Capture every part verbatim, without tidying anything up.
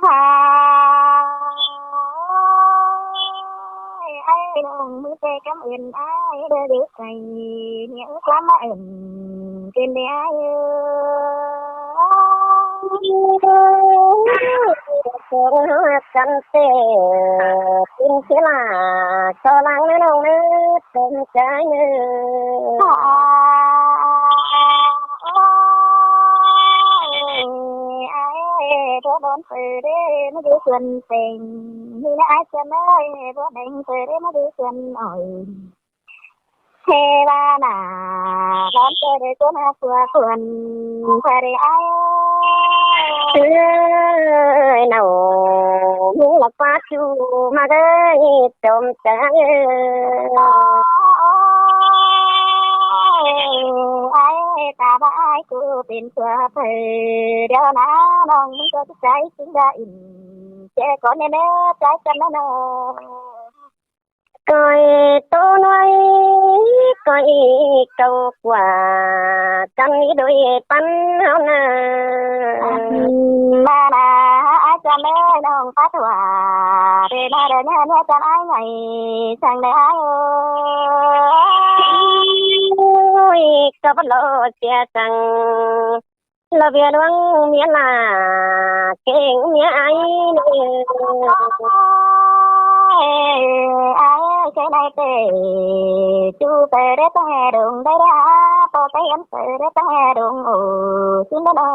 Ai, ai, ꞌlống ꞌmứ ꞌtẹ cắm ơn ai, đa dú cay, ꞌnhá ꞌcắm ơn, kin đé ai ơi. Cắm ơn ꞌtẹ, kin ꞌchí ꞌla, so lăng ꞌnớ ꞌlống ꞌnớ, tôm cai ꞌnớ. Ai, ai, ꞌpưa đón ꞌpưa đé, ꞌmá dú cuôn peng, ꞌnị ꞌnớ ai ꞌchưa ꞌnớ, ꞌpưa đen ꞌpưa đé, ꞌmá dú cuôn ỏi. Hê ꞌva ꞌna, đón ꞌpưa đé, cuôn ꞌna ꞌpưa cuôn, ꞌpưa đé ai. Ơi, nảu, ꞌmí ꞌlạ ꞌpá ꞌchu ꞌmặc ơi, tôm cai ơi. Ai, ta ꞌva ai ꞌcọ pên ꞌpưa pay, điêu ꞌna ꞌlống ꞌmứng ꞌcọ ꞌchí cai ꞌsướng đa ỉn, ꞌchẹ ꞌcọ ꞌnẹ ꞌnớ, cai ꞌchăm ꞌnớ ꞌnớ. ꞌCoi ꞌtố ꞌnọi, ꞌcoi ꞌcau ꞌquá, căn ꞌnị đuổi ꞌpắn ꞌháu ꞌna. ꞌMá ꞌna, ai ꞌchăm ơi, ꞌlống pắt ꞌva, đê ꞌna đê ꞌnhá ꞌnhá ꞌchăm ai ꞌnị, chắng đé ai ơi. Ôi, ꞌcọ pắt lo sia chắng, lo ꞌviạk ꞌluống ꞌmía ꞌla, keng ꞌmía ai ꞌnị. Ai, ꞌchớ ꞌnị ꞌtẹ, ꞌchu pay đé ꞌtẹ đung đé đa, ꞌpo ꞌtẹ ăn pay đé ꞌtẹ đung ổ, ꞌchí ꞌnớ ꞌnớ.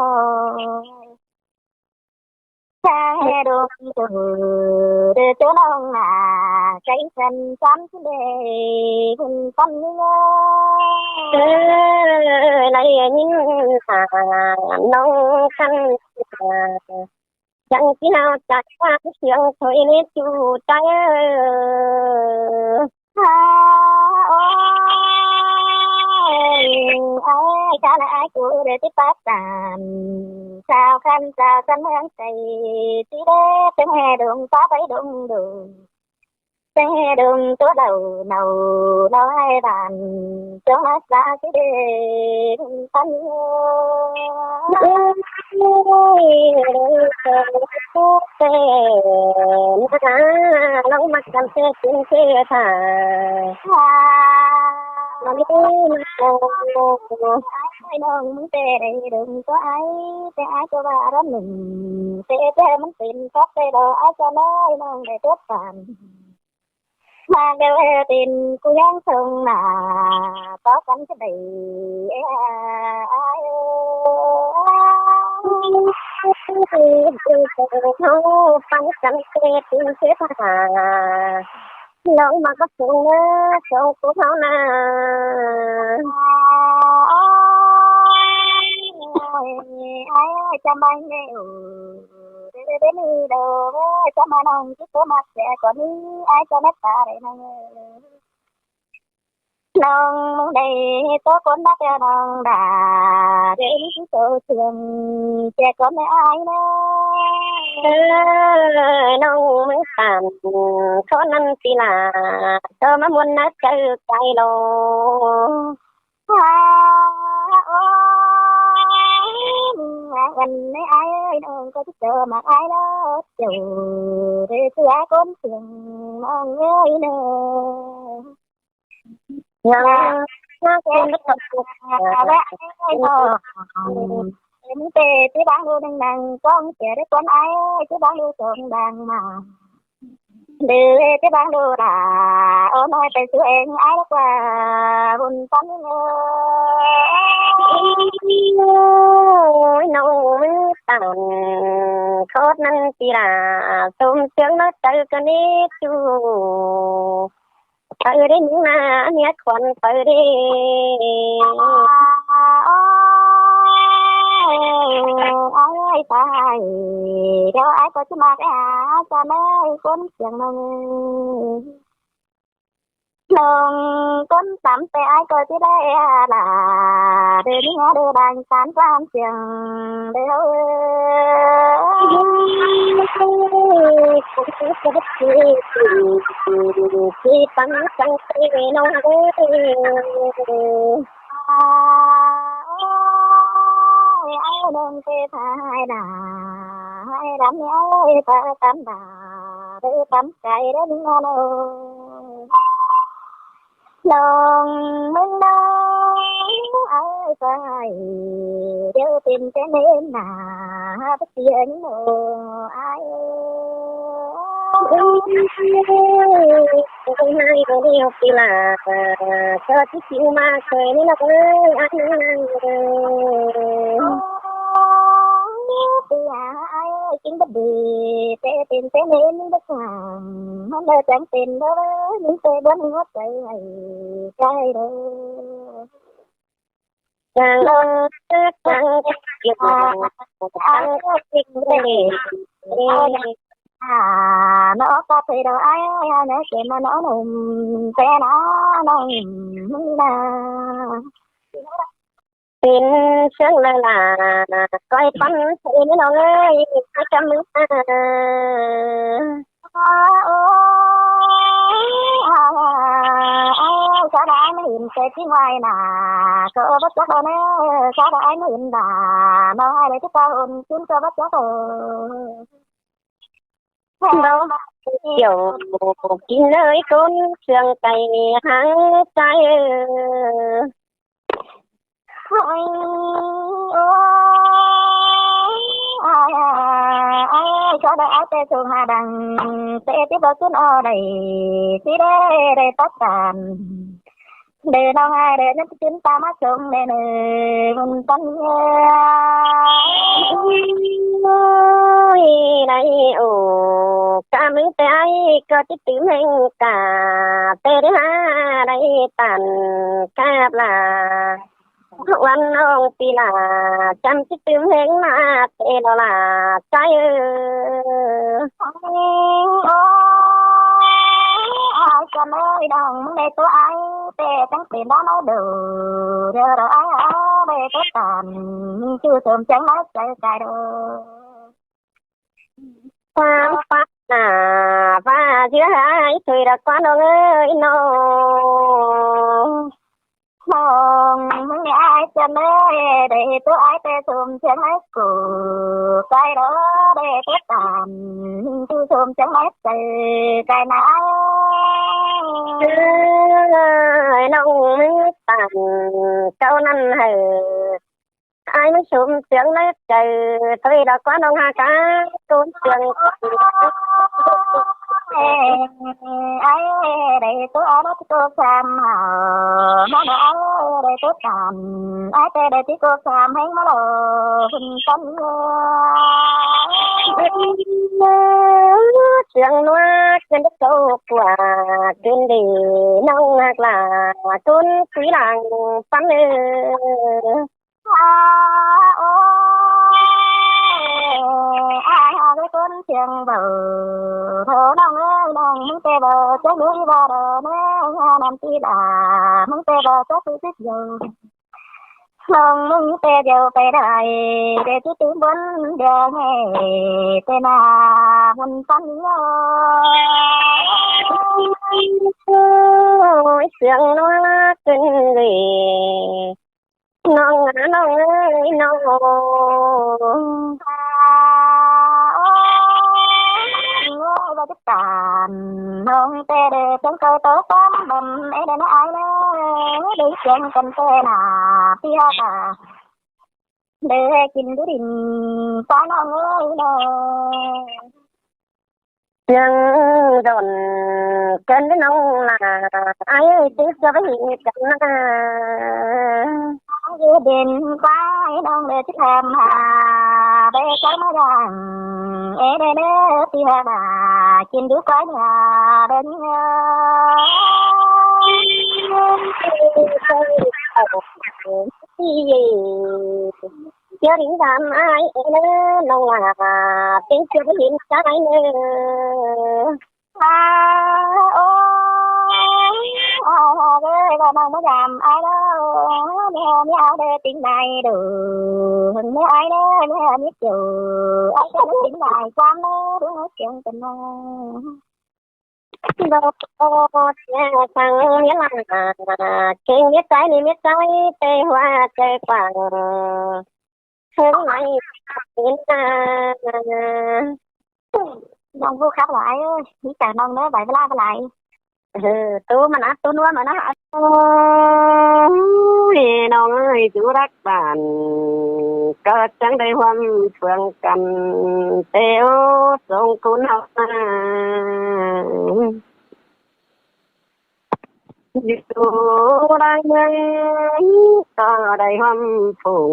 ꞋTẹ đung ꞌchu, đé ꞌchu ꞌlống ꞌna, cai ꞌchăn chăm ꞌchí đé, ꞌhụn ꞌpắn ꞌnị ꞌnớ. Ơ, lai ꞌnhính ta, ꞌlống khăn ta, chắng ꞌchí ꞌnáo chảk ꞌquá siêng thôi ꞌnị ꞌchu tai ơ. A, ôi, ai, chắng ai ꞌchu đé ꞌchí pắt tan, sao khăn sao khăn ꞌmướng cai, ꞌchí đé, ꞌtếng ꞌhê đung, ꞌpá pay đung đung. ꞌTếng ꞌhê đung ꞌtố đaư, ꞌnạu, ꞌnạu ai bản, chóng ꞌmá sa ꞌchí đé, ꞌpắn ơ. Ôi, ꞌtẹ, ꞌmá ꞌlống ꞌmặc căn ꞌtẹ, kin ꞌtẹ ta. Ai, ꞌlống ꞌmứng ꞌtẹ đảy đung ꞌcọ ai, ꞌtẹ ai ꞌcọ ꞌva ꞌlắm ꞌnưng, ꞌtẹ ꞌtẹ ꞌmắn pên tốc ꞌtẹ đaư, ai ꞌchăm ơi, ꞌlống đảy tốc bản. ꞌMá đaư pên ꞌcú ꞌhướng sông ꞌna, tó căn ꞌchí đảy, ê, a, a, ơ. ꞌLống ꞌmặc ꞌcọ sông ꞌnớ, sông ꞌcú ꞌháu ꞌna. Ôi, ai, ơi, ꞌchăm ꞌmá ꞌnị ơ. Đê, đê, đê, ꞌnị đô, ơ, ꞌchăm ꞌmá ꞌlống ꞌchí ꞌtố ꞌmặc ꞌchẹ ꞌcọ ꞌnị, ai ꞌchăm ꞌmá ta đảy ꞌnưng. ꞌLống ꞌmứng đảy ꞌtố ꞌcốn ꞌmặc ꞌlẹ ꞌlống đa, đê ꞌnị ꞌchí tô siêng, ꞌchẹ ꞌcọ ꞌmá ai ꞌnớ. Ơ, ꞌlống ꞌmứng tản, khót ꞌnặn ꞌti ꞌla, tô ꞌmá ꞌmuôn ꞌnớ chaư cai lo. A, ôi, ăn ꞌnị ai ơi, ꞌlống ꞌcọ ꞌchí tô ꞌmặc ai lo, chảu, đê ꞌchí ai ꞌcốn siêng, ꞌlống ơi ꞌnớ. Nhăng, nhăng, nhăng, nhăng, nhăng, nhăng, ꞌtẹ, ꞌchí bang đu ꞌnưng ꞌnăng, ꞌcóng ꞌchẹ đé ꞌcốn ai, ꞌchí bang đu sông đang ꞌmá. Đê, ꞌchí bang đu đa, ôn ꞌnọi pay sú ꞌeng ai đé ꞌquá, ꞌhụn ꞌpắn ꞌnị ơ. Ôi, ꞌlống ꞌmứng tản, khót ꞌnặn ꞌti ꞌla, tôm siêng ꞌnớ chaư ꞌcọ ꞌnị ꞌchu. Pay đé ꞌnưng ꞌna, ꞌnhá khuôn pay đé. A, ôi, ai, ta ai, điêu ai ꞌcọ ꞌchí ꞌmặc ꞌlẹ, ꞌchăm ơi, ꞌcốn siêng ꞌnưng. ꞌLống ꞌcốn tắm ꞌtẹ ai ꞌcọ ꞌchí đảy ꞌlạ, đê ꞌnhá đê đang tán ꞌquám siêng, đê ơi. Ôi, ôi, ôi, ôi, ôi, ôi, ôi, ꞌchí păng chăng ꞌtẹ ꞌnọng ơi. A, ôi, ai ꞌnưng ꞌtẹ thái đa. Ai đăm ơi, ta tăm đà, đơ tăm cai đen nô nô. Lòng mưng đau, ai phải, đơ tìm tên nên nà, bất tiện nô, ai ơi. Ôi, hai đứa đi học thì là, cho chứ chịu mà, kể nên là ơi, ai ơi. Ôi, thì à, ai ơi, chính bất đi, tê tên tên nên bất hàng, nó lơ trắng tên đó, những tê bắn ngót tay, ai, trai đó. Chàng ơi, chàng ơi, chàng ơi, chàng ơi. À, nó có thể đâu ai, ai, nó sẽ mà nó nồng, sẽ nó nồng, nà. Tin sướng lơ là, coi bắn thấy nó nồng ơi, coi chăm ơi. Ơ, ơ, ơ, ơ, sao đã ai mới nhìn sẽ chứ ngoài nà, cô bất chấp đâu nè, sao đã ai mới nhìn bà, nó ai để chúng ta hôn, chúng ta bất chấp rồi. Đâu, kiểu, kín nơi con sương cày háng trái ơi. Ôi, ôi, ai, ai, ai, cho đại áo tê sùng hà đằng, tê tiếp vào cuốn o đẩy, tí đê, đê tóc tàn. Đê nong ai, đê nhất chín ta mắt sùng đê nê, mùn tăn nhé. Ôi, này, ồ, cả mứng tê ai, có chứ tứ meng cả, tê đê ha, đê tàn, cạp là. Quan ông pi là chăm chích tưm hên mà tê đó là trái ơi. Ôi, ai chăm ơi, đồng mong đây tôi ai, tê tăng tiền đó nói đủ, giờ đó ai, ai, đây tôi tàn, mình chưa sớm chẳng nói chạy chạy đâu. Quan quan là và giữa hai thôi là quan ông ơi nó. Mong mưng ai chăm ơi, để tôi ai tê sum chăm ơi, củ cái đó để tôi tàn, mình tu sum chăm ơi, từ cái nào. Ơi, nông mưng tàn, câu năm hở, ai mưng sum chăm ơi, từ tôi đó có nông ha cá, tốn trường. Ai, để tôi ai đó tôi sam hả, nó đó ai, để tôi sam, ai tê để tôi cô sam hên mà lo, phun tâm. Trường nó trên đất châu của trên đỉnh nông hạt là trốn quý làng pắn ơi. À, ôi, ai hò cái con trường bầu, thô nông ơi, nông mưng tê bầu, chắc đuổi vào đó nè, nằm tí là mưng tê bầu, chắc tôi thích dầu. Lòng mưng tê dầu tê đại, để tôi tứ bốn đường hè, tê nà buôn tăn nhớ. Ôi, sương nó cưng gửi. Nông á, nông ơi, nông. Ôi, và tức tàn, nông tê đê, tiếng câu tố tóm bầm, ê đê nó ai nè, đi chén cần tê nà, pia bà. Đê, ê, kín đu đinh, ta nông ơi, nông. Tiếng đồn kén đến nông là ai ơi, tiếng cho với hình cắn nà. Ai ơi, đến quái nông để thích làm hà, để cái mà đằng, ê, để, để, thì hà bà, chín đứa quái nhà, đến nhà. Thì gì? Chớ đính đám ai ê nơ, nông là tiếng chớ đính trái nơ. À, ôi, à, ghê, bà nông mới làm ai đó, mẹ, mẹ ai đây tính này đủ, mẹ ai đó, mẹ, mẹ kiểu, ai đó tính này quan đó, đúng nói chuyện tình này. Đâu có xe thằng nghĩa là, kênh biết trái, nên biết trái, tê hoa, tê quảng. Sớm ngày đến à. Nong ꞌhụ khắp lai ơi, ꞌmí cả nong ꞌnớ bái bla bla lai. Ừ, ꞌtố ꞌmắn ꞌnớ, ꞌtố ꞌnúa ꞌmắn ꞌnớ. Ôi, nong ơi, dú đắc bản, ꞌcọ chắng đảy ꞌhuôm phướng căn, ꞌtẹ ꞌsướng ꞌcốn ꞌháu ꞌna. Dú đang ꞌmướng, ꞌcọ đảy ꞌhuôm phướng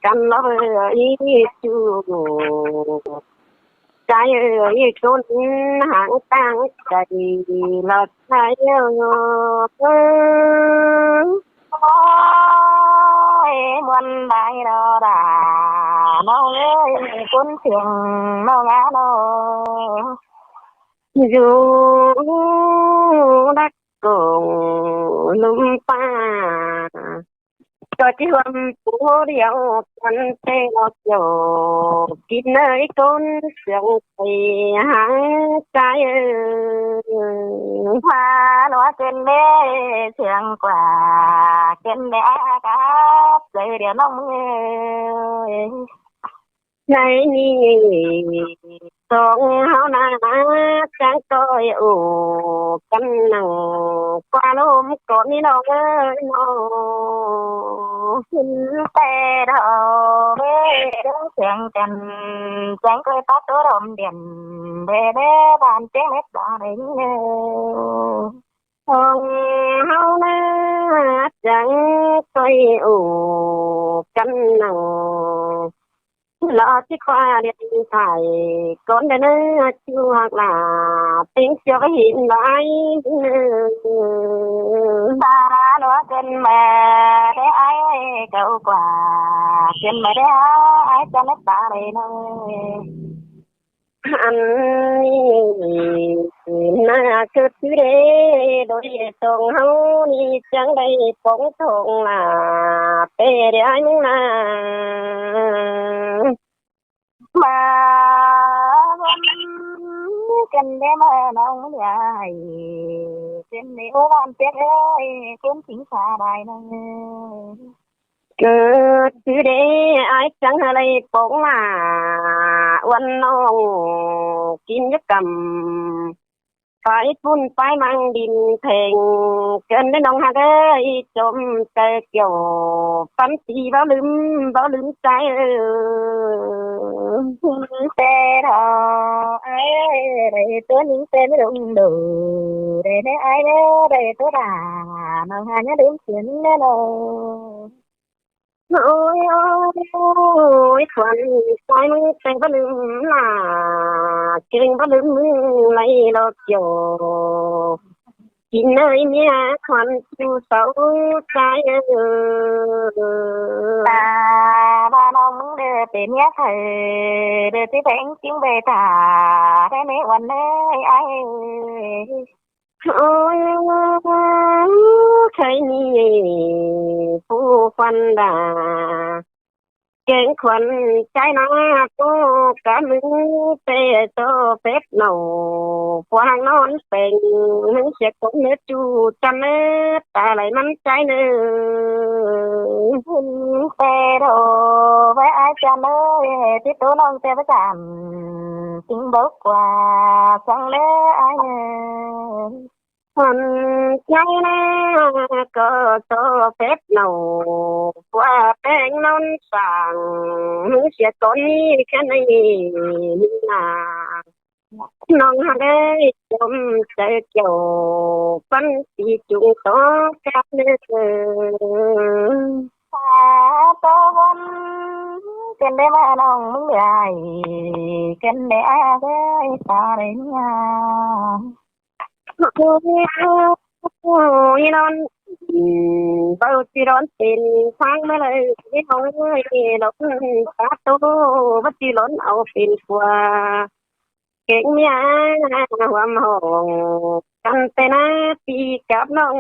căn ꞌló ꞌi ꞌchu. Trai ơi, ꞌcốn háng ꞌtáng cay lỏ trai ơi. Ôi, ꞌmuôn lai đo đà, nong ơi, ꞌcốn sương nong á lo. Dú đắc công ꞌlúm ꞌpá, ꞌcọ ꞌchí ꞌhuôm pú điêu căn ꞌtẹ ꞌló kiêu, kin ơi ꞌcốn sương cay háng trai ơi. Hoa lúa ken bê sương ꞌquá, ken bê á cắp, ꞌlới điêu nong ơi. Nảy ꞌnị ꞌsướng ꞌháu ꞌna chắng ꞌcoi ổ căn nẳng ꞌquá ꞌlúm ꞌcốn ꞌnị nong ơi nong. Kin ꞌtẹ đo bê đo sương căn, chắng ꞌcoi pák ꞌtố đom điên, bê bê ban chắng mết đo đen. ꞌSướng ꞌháu ꞌna chắng ꞌcoi ổ căn nẳng lỏ ꞌchí ꞌquá điện thoại, ꞌcốn đa ꞌnớ ꞌchu hák lả, ꞌtếng ꞌchọ hên lai. Ba lúa ken bê đé ai ơi, ꞌcọ ꞌquá ken bê đé ai, ai ꞌchọ mết ba đen nong. Ăn ꞌnị ꞌna ꞌcọ thứ đé, đôi ꞌsướng ꞌháu ꞌnị chắng đảy pông thông lả, ꞌtẹ đé ai ꞌnhắng ꞌna. Ba ꞌvắn ken đé ꞌmá nong ꞌmá đảy, ken đé ꞌhụ ꞌván piếc ơi, ꞌcốn chính xa đảy nong. ꞌCọ thứ đé ai chắng hả đảy pông lả, ꞌvắn nong kin dú căm. Phái phun phái mang đin theng, ken đé nong hák ơi, chôm chaư kiẻo, ꞌphắn ti báu ꞌlứm, báu ꞌlứm trai ơi. Kin ꞌtẹ đo ai ơi, đảy ꞌtố ꞌnhính ꞌtẹ ꞌmí đông đổ, đảy đé ai đé, đảy ꞌtố đả, nong hả ꞌnhá ꞌlứm kin đé lo. Ôi, ôi, ôi, Khuôn, trai ꞌmứng ꞌtẹ báu ꞌlứm lả, ken báu ꞌlứm ꞌmứng lai lo kiẻo. Kin ơi, ꞌmía Khuôn ꞌchu sáu trai ơi. Ta ba nong ꞌmứng đe pên ꞌmía thảy, đe ꞌchí pên chính bê ta, đe ꞌmí ꞌvắn ơi ai. Ôi, khay ꞌnị pú Khuôn đa, kéng Khuôn trai ꞌna ꞌtố cá ꞌmứng ꞌtẹ ꞌtố phép nảu, pua hang ꞌnón pên ꞌmứng sia cốm ꞌnớ ꞌchu chăn ꞌnớ, ta lai ꞌmắn trai ꞌnớ. Kin ꞌtẹ đo bái ai chăn ơi, ꞌchí ꞌtố nong ꞌtẹ bái chăn, chính báu ꞌquá chắng ꞌlé ai ơi. Hăn trai ꞌna ꞌcọ ꞌtố phép nảu, pua peng ꞌnón sang, ꞌmứng sia cốm ꞌnị khăn ꞌnị ꞌna. Nong hả đảy chôm chaư kiẻo, ꞌphắn ti chung tó cắp ꞌnớ. Ta ꞌtố ꞌvắn, ken đé ꞌmá nong ꞌmứng đảy, ken đé ai ơi, ta đảy ꞌnhá. Ôi, ôi, ôi, ꞌnón, ừm, báu ꞌchí đón pên phang ꞌmá lai, ꞌnị nong ơi, đón ta ꞌtố, báu ꞌchí đón au pên pua. Kéng ꞌmía ꞌhuôm hong căn ꞌtẹ ꞌna ti cắp nong,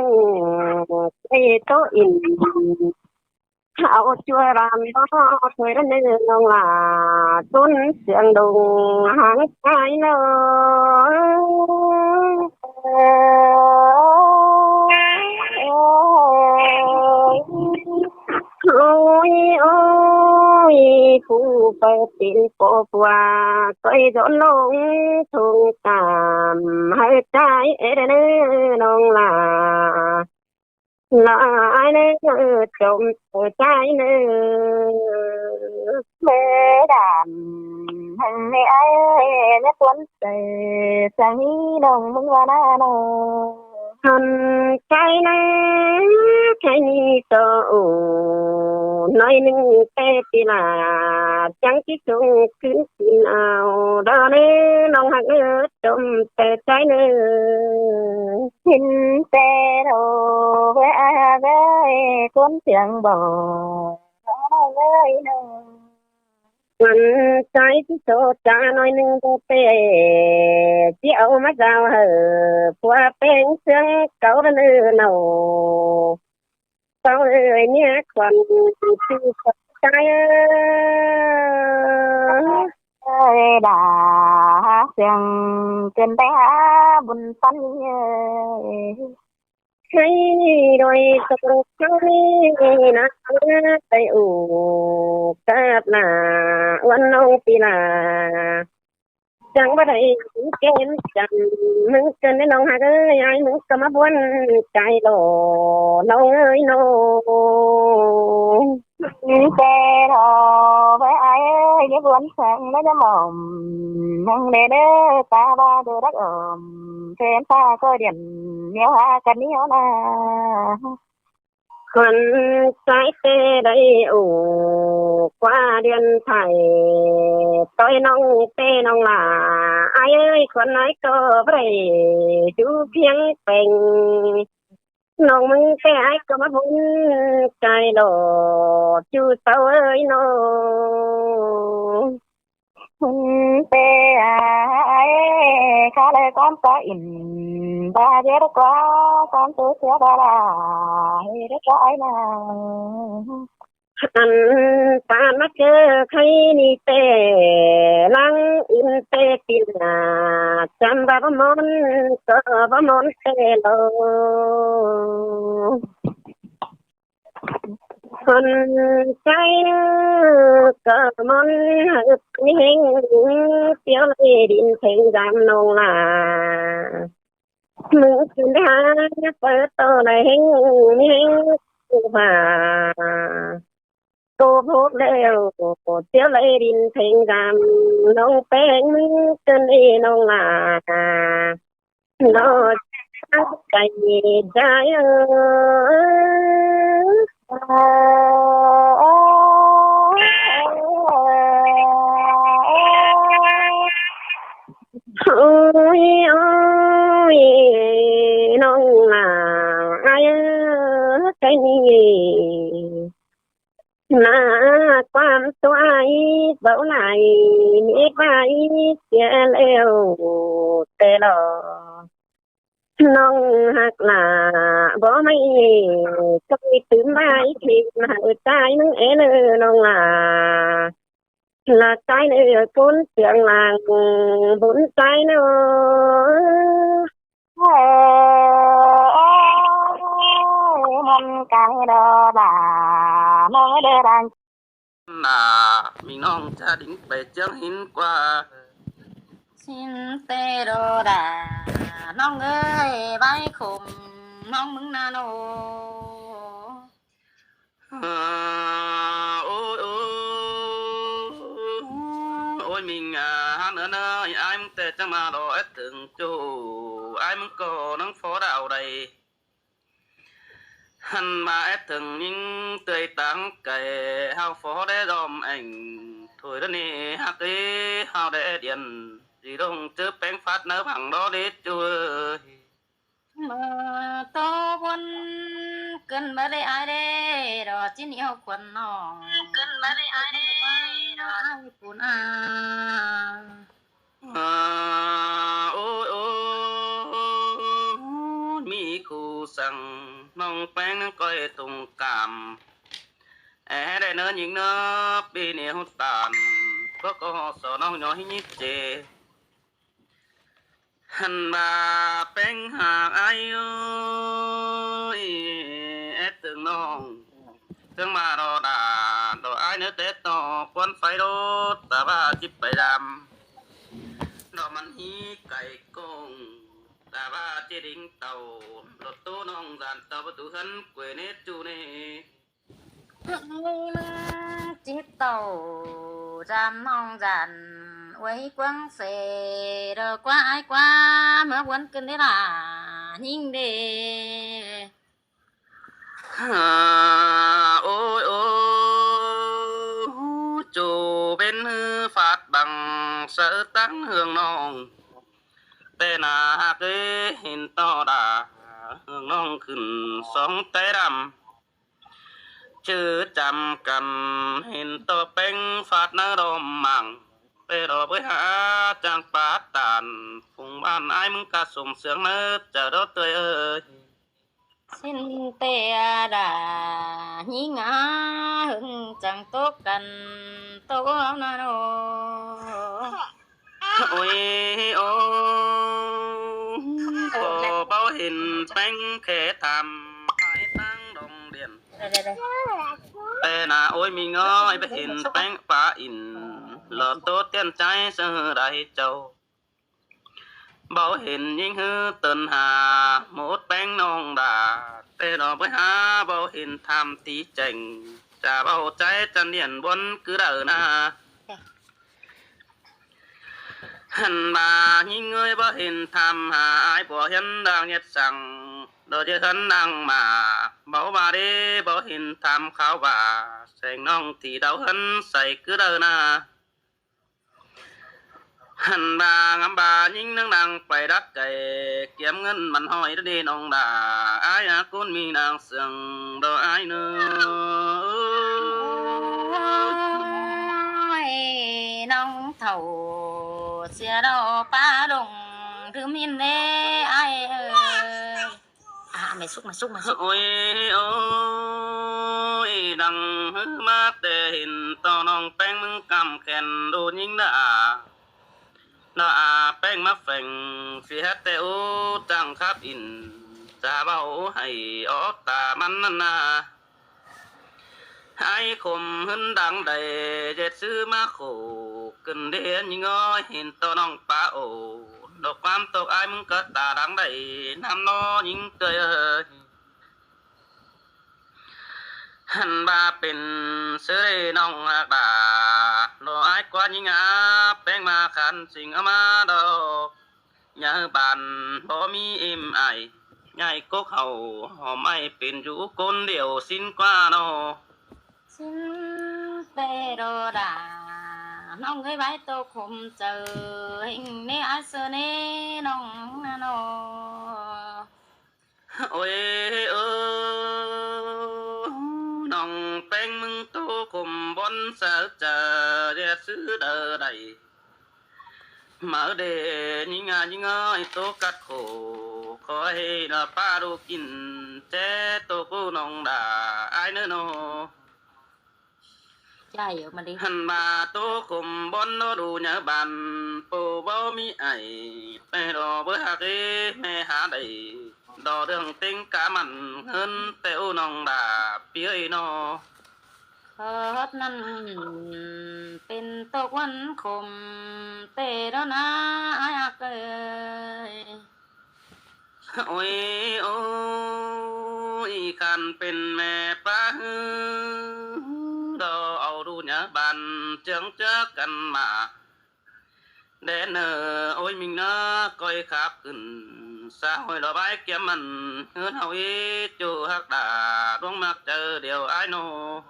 ꞌtẹ ꞌtố in. Au ꞌchua ꞌlam bó thôi ꞌnớ nong lả, ꞌcốn sương đông háng trai ꞌnớ. Ôi, ôi, ôi. ꞌI phủ ꞌpưa tín pô pua, ꞌcoi dón ꞌlống thung tam, hảư ꞌchái ết ꞌnớ ꞌnọng lả. Lả ai ꞌnớ, chôm ꞌchái ꞌnớ. ꞌMự đam, hăng ꞌmí ai ꞌnớ tuôn ꞌtẹ, chắng ꞌnị ꞌnọng ꞌmứng ꞌva ꞌnớ ꞌnớ. Hăn ꞌchái ꞌnớ, ꞌchái ꞌnị ꞌtọ ổ, ꞌnọi ꞌnưng ꞌtẹ ꞌpi lả, chắng ꞌchí sung ꞌcứn kin ao, đó ꞌnớ ꞌnọng ꞌhặc ꞌnớ, chôm ꞌtẹ ꞌchái ꞌnớ. Hin ꞌtẹ đo, ꞌvới ai ꞌhặc ꞌnớ, cuốn tiếng bò, đó ꞌnớ ꞌnớ. Hăn ꞌchái ꞌchí ꞌchọ ꞌchá ꞌnọi ꞌnưng ꞌtẹ, ꞌchí au ꞌmá dao hảư, pua ꞌpéng ꞌsướng cáu ꞌnớ ꞌnớ ꞌnọng. Cáu ơi, ꞌnị khuôn ꞌchí ꞌchọ ꞌchái ơi. Ơi đa, hák ꞌsướng ꞌcứn ꞌtẹ hák bun ꞌpắn ơi. Hảư đôi sông sông ꞌnị ꞌnạ, ꞌtẹ ủ cắp lả, ꞌuôn ꞌnọng ꞌpi lả. Chắng báu đảy kén chăm ꞌmứng ꞌcứn ꞌnọng ꞌhặc ơi, ai ꞌmứng ꞌcọ ꞌmá buôn cai lo ꞌnọng ơi ꞌnọng. Té lo ꞌvới ai ơi, ꞌnhá buôn săng ꞌnhá mỏm, ꞌnhắng đé đé ta ba đơ đắc ỏm, khen ta ꞌcọ điện, ꞌnéo hák căn ꞌnéo na. Khuôn ꞌchái ꞌtẹ đảy ổ, ꞌquá điện thoại ꞌtoi ꞌnọng ꞌtẹ ꞌnọng lả. Ai ơi, khuôn ai ꞌcọ báu đảy ꞌchu phiêng peng. ꞌNọng ꞌmứng ꞌtẹ ai ꞌcọ ꞌmá buôn cai lo ꞌchu sau ơi ꞌnọng. Hưn ꞌtẹ ai, khá lơi ꞌquám ta ỉn, ba dết ꞌquá ꞌquám tu sia ba la, hê đé ꞌquá ai na. Ăn ta ꞌmá ꞌchớ khay ꞌnị ꞌtẹ, lăng ứn ꞌtẹ ꞌpi na, chăm ba báu món, ꞌcọ báu món ꞌtẹ lo. Khuôn ꞌchái ꞌcọ món hảư ꞌmí ꞌhéng, ꞌtiếu ꞌlế đin thêng dam ꞌnọng lả. ꞌMứng ꞌcứn đé hák ꞌpưa ꞌtọ lai ꞌhéng, ꞌmí ꞌhéng ꞌcọ phả. ꞌCọ phốp ꞌlẹo, ꞌtiếu ꞌlế đin thêng dam, ꞌnọng ꞌpéng ꞌmứng ꞌcứn ê ꞌnọng lả. Nó cay dai ơ. Ôi, ôi, ꞌnọng lả ai ơ, cái này. ꞌNạ ꞌquám ꞌtố ai báu lai, ꞌmí ꞌvái sia ꞌlẹo ꞌtẹ lo. ꞌNọng ꞌhặc lả báu ꞌmạy, ꞌchoi tứm ꞌvái thên hảư ꞌchái ꞌnưng é ꞌnớ ꞌnọng lả. Lả ꞌchái ꞌnớ ꞌcốn ꞌsướng lăng bun ꞌchái ꞌnớ. Ơ, ơ, ơ, măn cang đo đa, ꞌnọng đe đang. ꞌNạ, ꞌmí ꞌnọng ꞌchá đin pay ꞌchương hin ꞌquá. Xin ꞌtẹ đo đa, ꞌnọng ơi, ꞌvái khôm ꞌnọng ꞌmứng ꞌnạ ꞌnớ. Ơ, ôi, ôi, ôi, ꞌmí ꞌnạ, hák ꞌnớ ꞌnớ, ai ꞌmứng ꞌtẹ chắng ꞌmá lo é tưng ꞌchu, ai ꞌmứng ꞌcọ ꞌnắng phó đạo đảy. Hăn ꞌmá é tưng ꞌnhính tươi táng cay, hảư phó đé dom ẻng, thôi đó ꞌnị hák ê, hảư đé điện, đi đông chứ péng phát nớ phẳng đó đi ꞌchu ơi. ꞌMự ꞌtố khuôn ꞌcứn báu đảy ai đê, đo ꞌchí ꞌnị hảư khuôn ꞌnọng. ꞌCứn báu đảy ai đê, đo ai pun a. Ơ, ôi, ôi, ôi, ꞌmí khu săng ꞌnọng ꞌpéng ꞌnắng ꞌcoi tông cảm. É đảy ꞌnớ ꞌnhính ꞌnớ ꞌpi ꞌnị hút tản, ꞌcọ ꞌcọ so ꞌnọng ꞌnhó hí nhít chê. Hăn ꞌva ꞌpéng hák ai ơi, é tưng ꞌnọng, tưng ꞌmá đo đa, đo ai ꞌnớ té ꞌtọ. ꞌquám pháy đốt, ta ꞌva ꞌchí pay dăm. Đỏ măn hí cải công, ta ꞌva ꞌchí đính tàu, lột tố ꞌnọng dàn tàu bắt tủ hấn quê nết chu nê. ꞌChí tàu dăm ꞌnọng dàn, uối quáng sê, đỏ ꞌquá ải ꞌquá, ꞌmứa ꞌquán cơn đé lả, ꞌnhính đê. Ôi ôi, ꞌchu bến hứ phát bằng sớ táng hương ꞌnọng. Té nả ꞌhặc ê hên ꞌto đả, hương ꞌnọng khửn sóng té đăm. ꞌChư chăm căn hên ꞌto ꞌpéng phát nớ đom mảng. Té đỏ bới hả chang pá tản, phung ꞌban ải ꞌmứng cá sôm sương nớ, chả đó tươi ơi. Xin té đả, ꞌnhính á, hưng chang tốc căn, tốc áo na nô. Ôi ôi, ꞌcọ báu hên ꞌpéng khé tham, ải táng đong điện. Đây, đây, đây. Té nả ôi ꞌmí ꞌngới, báu hên ꞌpéng pá in, lỏ tố tiên cháy sư đảy châu. Báu hên ꞌnhính hứ tơn ha, mốt ꞌpéng ꞌnọng đả, té đỏ bới hả báu hên tham tí chẻng, chả báu cháy chăn điện ꞌbuôn cứ đaư na. Hăn ꞌva ꞌnhính ꞌngới báu hên tham ha, ải báu hên đang nhiệt săng, đỏ dư hên đang mả, báu ꞌva đê báu hên tham kháo ꞌva, seng ꞌnọng tí đau hên say cứ đaư na. Hăn ꞌva ngắm ꞌva ꞌnhính nứng đang pay đắc cày, kiêm ngơn mẳn hỏi đi ꞌnọng đả, ải á cún ꞌmí đang sương đỏ ải nơ. Ôi, ꞌnọng thảu sia đỏ pá đông, thứ min đê ải ơi. À, mày xúc, mày xúc, mày xúc. Ôi ôi, đang hứ ꞌmá té hên ꞌto ꞌnọng ꞌpéng ꞌmứng căm khen đô ꞌnhính đa. Đa à ꞌpéng ꞌmá pheng, phi hét té ú chang khắp in, chả báu hảy ók ta mắn năn na. Ải khôm hứn đang đảy, ꞌdệt sư ꞌmá khổ, cơn đê ꞌnhính ơi hên ꞌto ꞌnọng pá ổ, độc ꞌquám tốc ải ꞌmứng cá ta đang đảy, năm nó ꞌnhính tươi ơi. Hăn ꞌva pên sư đê ꞌnọng ꞌhặc đả, đỏ ải ꞌquá ꞌnhính á, ꞌpéng ꞌmá khăn sing á ꞌmá độc. Nhớ bản báu ꞌmí êm ải, nhảy cốc hảu, hỏm ải pên dú cốn điêu xin ꞌquá ꞌnọ. Xin té đỏ đả, ꞌnọng ơi bái tô khôm chaư, hên ꞌnê ải sơ ꞌnê ꞌnọng na ꞌnọ. Ôi ơ, ꞌnọng ꞌpéng ꞌmứng tô khôm bón sa chả, ꞌdệt sư đaư đảy. Máư đê ꞌnhính a ꞌnhính ơi tô cắt khổ, khỏi hê đa pá đu kin, ché tô cô ꞌnọng đả ải nơ ꞌnọ. Chả hiểu mà đi. Hăn ꞌva tô khôm bón ꞌnọ đu nhớ bản, pô báu ꞌmí ải, té đỏ bới ꞌhặc ê ꞌmé hả đảy, đỏ đường tính cá mặn hơn té ú ꞌnọng đả ꞌpi ơi ꞌnọ. Khót năn pên tô quán khôm, té đỏ na ải ꞌhặc ơi. Ôi ôi, khăn pên ꞌmé pá hứ, đỏ au đu nhớ bản, chướng chớ căn mả. Đen nơ ôi ꞌmính na coi khắp khửn, sa hỏi đỏ bái kiêm mẳn, hớn hảu ê chu ꞌhặc đả, đuống mắc chaư điêu ải ꞌnọ.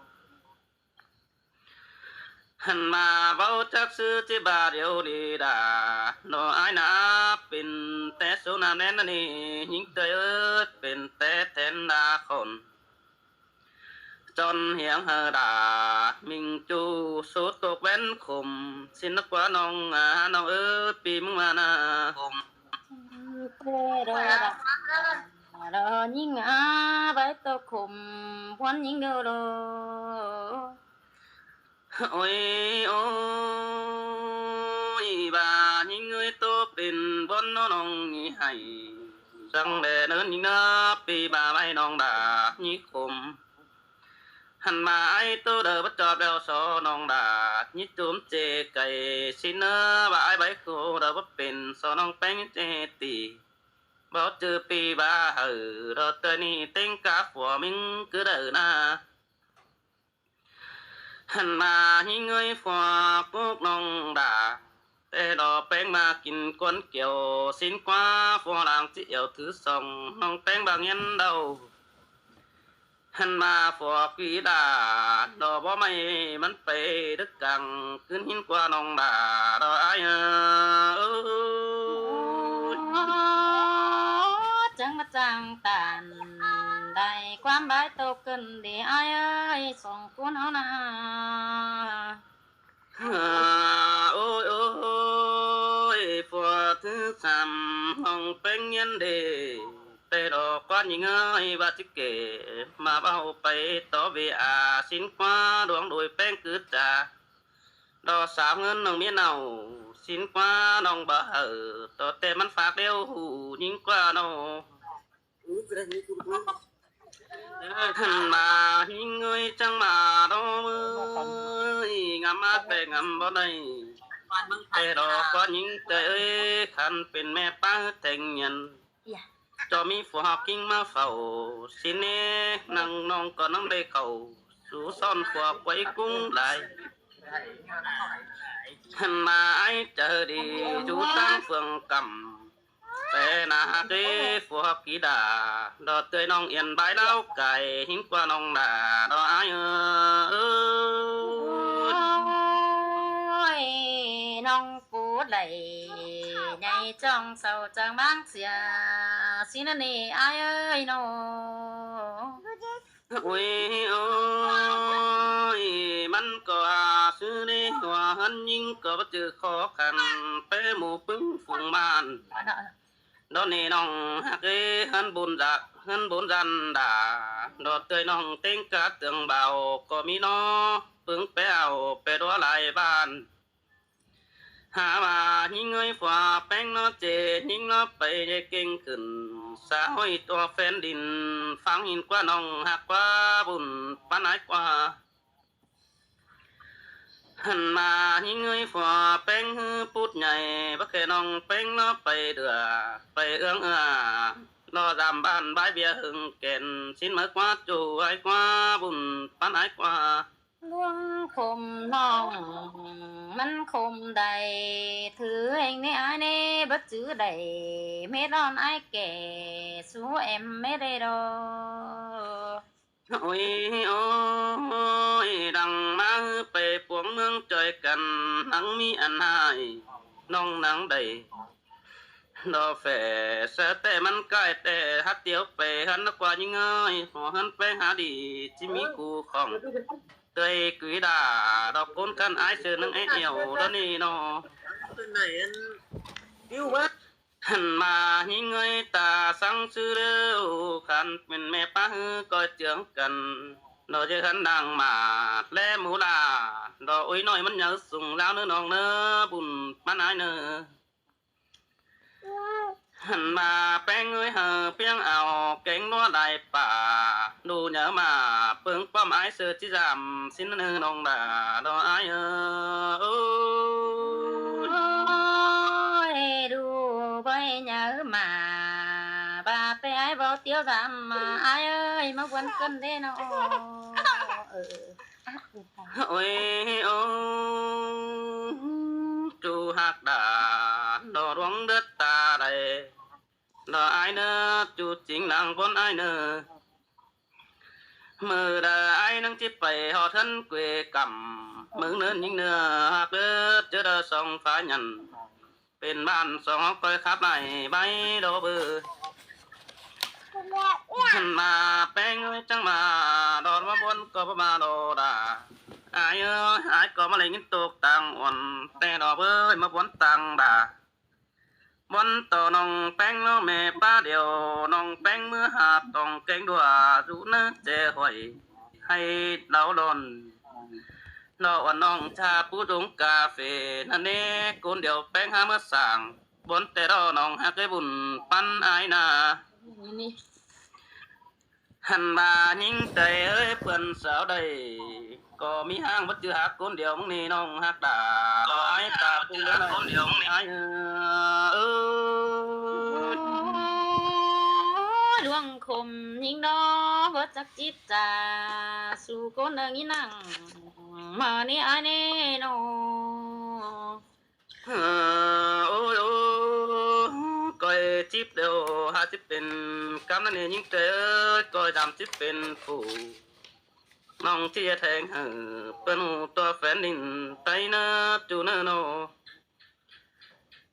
Hăn ꞌva báu chắc sư ꞌchí ba điêu đi đả, ꞌnọ ải na pên té số na nén na ꞌnị, ꞌnhính tươi ớt pên té thén đa khôn. Chón hiếng hơ đả, ꞌmính chu sút cốc bén khôm, xin nắc ꞌquá ꞌnọng a, ꞌnọng ơi ꞌpi ꞌmứng ꞌva na khôm. Té đỏ đả, đỏ ꞌnhính a, bái tô khôm, bón ꞌnhính đô đô. Ôi ôi, ꞌva ꞌnhính ơi tô pên bón ꞌnọ ꞌnọng ꞌnị hảy. Răng đe nớn ꞌnhính na ꞌpi ba bái ꞌnọng đả ꞌnhính khôm. Hăn ꞌva ải ꞌtố đaư báu ꞌchọ ꞌlẹo so ꞌnọng đa, ꞌnhí ꞌchum ꞌchê cay ꞌsịn ꞌnớ, ꞌva ải báu khô đaư báu pên so ꞌnọng ꞌpéng ꞌchê tỉ. Báu ꞌchư pi ꞌva hảư, ꞌlọ ꞌtoi ꞌnị ꞌtếng cá phua ꞌmính cứ đaư ꞌna. Hăn ꞌva ꞌnhính ơi phua cốc ꞌnọng đa, té ꞌlọ ꞌpéng ꞌva kin ꞌcốn kiẻo, ꞌsịn ꞌquá phua lăng ꞌchí ẻo thứ song, ꞌnọng ꞌpéng ꞌva ꞌnghén đaư. Hăn ꞌva phua ꞌquí đa, ꞌlọ báu ꞌmạy ꞌmắn pay đứk cang, ꞌcứn ꞌhịn ꞌquá ꞌnọng đa, ꞌlọ ải ơi. Chắng ꞌmá chắng ꞌtan, đảy ꞌquám bái tô ꞌcứn đi ải ơi, song ꞌcốn ꞌháu ꞌna. Ôi ôi, phua thứ sam ꞌnọng ꞌpéng ꞌnghén đê, té ꞌlọ ꞌquá ꞌnhính ơi, ꞌva ꞌchí kể ꞌmá báu pay tó ꞌviạk, ꞌsịn ꞌquá đuống đuổi ꞌpéng cứ ta. ꞌLọ sáo ꞌngớn ꞌnọng ꞌmía ꞌnọng, ꞌsịn ꞌquá ꞌnọng báu hảư, tó té ꞌmắn phák ꞌlẹo ꞌhụ ꞌnhính ꞌquá ꞌnọng. Hăn ꞌva ꞌnhính ơi chắng ꞌmá ꞌló ꞌmơi, ngắm ꞌmá ꞌtẹ ngắm báu đảy. Té ꞌlọ ꞌquá ꞌnhính ꞌtẹ ơi, khăn pên ꞌme ꞌpá ꞌhứ theng nhăn, ꞌchọ ꞌmí phua ꞌhọt ꞌkính ꞌmá phảu, ꞌsịn ꞌnê ꞌnăng ꞌnọng ꞌcọ ꞌnăng đảy khảu, sú ꞌsọn phua quáy ꞌcúng lai. Hăn ꞌva ải chaư đi dú ꞌtáng phường căm, ꞌtẹ ꞌna hák ꞌlế phua ꞌquí đa, ꞌlọ ꞌtoi ꞌnọng Yên Bái Lào Cai, ꞌhịn ꞌquá ꞌnọng đa, ꞌlọ ải ơi. Ôi, ꞌnọng pú đảy ꞌnhạy ꞌchong sau chắng ꞌmáng sia, ꞌsịn ꞌnị ải ơi ꞌnọ. Ôi ôi, ꞌmắn ꞌcọ a sư ꞌnê, hua ꞌhướn ꞌnhính ꞌcọ báu ꞌchư khó khăn, pé ꞌmú ꞌpứng phung ꞌmán. Đón ꞌnị ꞌnọng hák ꞌlế ꞌhướn bôn ꞌdạk, ꞌhướn bôn ꞌdan đa, ꞌlọ ꞌtoi ꞌnọng ꞌtếng cá tường bào ꞌcọ ꞌmí ꞌnọ, ꞌpứng pé au pé ꞌlúa lai ꞌván. Hák ꞌva ꞌnhính ơi phua ꞌpéng ꞌnọ ꞌchê, ꞌnhính ꞌnọ pay ꞌdệt kéng khửn, xã hội ꞌtoi phén đin, phắng ꞌhịn ꞌquá ꞌnọng hák ꞌquá bun ꞌpắn ải ꞌquá. Hăn ꞌva ꞌnhính ơi phua ꞌpéng ꞌhứ pút ꞌnhạy, báu khe ꞌnọng ꞌpéng ꞌnọ pay đưa, pay ương ưa, ꞌlọ dăm ꞌván bái ꞌviạk hưng kẻn, ꞌsịn máư ꞌquá ꞌchu ải ꞌquá bun ꞌpắn ải ꞌquá. Luông khôm ꞌnọng ꞌmắn khôm đảy, thứ ꞌhêng ꞌnê ải ꞌnê báu ꞌchư đảy, mết ꞌlọn ải kẻ sú em mết đảy ꞌlọ. Ôi ôi, đăng ꞌmá ꞌhứ pay puông ꞌmướng ꞌchoi căn, ꞌnăng ꞌmí ăn ꞌhại, ꞌnọng ꞌnăng đảy. ꞌLọ phẻ ꞌsớ ꞌtẹ ꞌmắn ꞌcại ꞌtẹ, hák tiếu pay ꞌhướn ꞌnớ ꞌquá ꞌnhính ơi, hua ꞌhướn ꞌpéng hák đi, ꞌchí ꞌmí cu khỏng. ꞌToi ꞌquí đa, ꞌlọ ꞌcốn căn ải sư ꞌnưng é ẻo ꞌlọ ꞌnị ꞌnọ. Hăn ꞌva ꞌnhính ơi ta săng sư ꞌlẹo, khăn pên ꞌme ꞌpá ꞌhứ ꞌcoi ꞌchương căn, ꞌlọ ꞌdệt ꞌhướn đang ꞌmá ꞌlé mú la, ꞌlọ ôi ꞌnọi ꞌmắn nháư sung ꞌláo ꞌnớ ꞌnọng ꞌnớ, bun ꞌpắn ải ꞌnớ. Hăn ꞌva ꞌpéng ơi hảư ꞌpiếng au kéng ꞌlúa lai pả, đu nháư ꞌmá ꞌpứng ꞌquám ải sư ꞌchí dăm ꞌsịn ꞌnớ ꞌnọng đa, ꞌlọ ải ơ. Ôi, đu bói nháư ꞌmá, ꞌva ꞌtẹ ải báu tiếu dăm ꞌmá, ải ơi, ꞌmá ꞌquan ꞌcứn đế ꞌnọ. Ôi ôi, ꞌchu hák đa, ꞌlọ ꞌluống đớt ta đảy, ꞌlọ ải ꞌnớ, ꞌchu chính lăng bón ải ꞌnớ. ꞌMự đaư ải ꞌnưng ꞌchí pay ꞌhọt ꞌhướn quê căm, ꞌmứng ꞌnớ ꞌnhính ꞌnớ hák đớt, ꞌchớ đaư song phá nhẳn, pên ꞌván song ꞌhọt ꞌcoi khắp lai bái đo bư. Hăn ꞌva ꞌpéng ơi chắng ꞌmá, đon ꞌmá bón ꞌcọ báu ꞌmá đo đa. Ải ơi, ải ꞌcọ ꞌmá lêng ꞌnhính tốc tang uôn, ꞌtẹ đo bươn ꞌmá bón tang đa. Bón tô ꞌnọng ꞌpéng ꞌló ꞌme ꞌpá điêu, ꞌnọng ꞌpéng ꞌmứa ha tong kéng đua, dú ꞌnớ ꞌchê ꞌhọi ꞌhạy đáo đon. ꞌLọ uôn ꞌnọng cha pú dống cà phê, ꞌnặn ꞌnê ꞌcốn điêu ꞌpéng hák ꞌmứa sang, bón ꞌtẹ đo ꞌnọng hák ꞌlế bun ꞌpắn ải ꞌna. Hăn ꞌva ꞌnhính tảy ới, ꞌpưôn sáo đảy ꞌcọ ꞌmí ꞌháng, báu ꞌchư hák ꞌcốn điêu ꞌmứng ꞌnị ꞌnọng ꞌhặc đa. Ái ta ꞌcốn điêu ꞌnị ái ới. Ôi, ꞌluống khôm ꞌnhính đó, báu chắc chít cha su ꞌcốn ꞌnưng ꞌnị ꞌnặn. ꞌMự ꞌnị ái ꞌnị ꞌnọng. Ơ, ôi, ôi, ꞌcoi chip điêu hák chip pên cắm ꞌnặn ꞌnị ꞌnhính tảy ới, ꞌcoi dăm chip pên phủ ꞌnọng ꞌchí ꞌdệt ꞌhéng hảư ꞌpươn ꞌhụ ꞌtoi phén đin Tây ꞌnớ ꞌchu ꞌnớ ꞌnọ.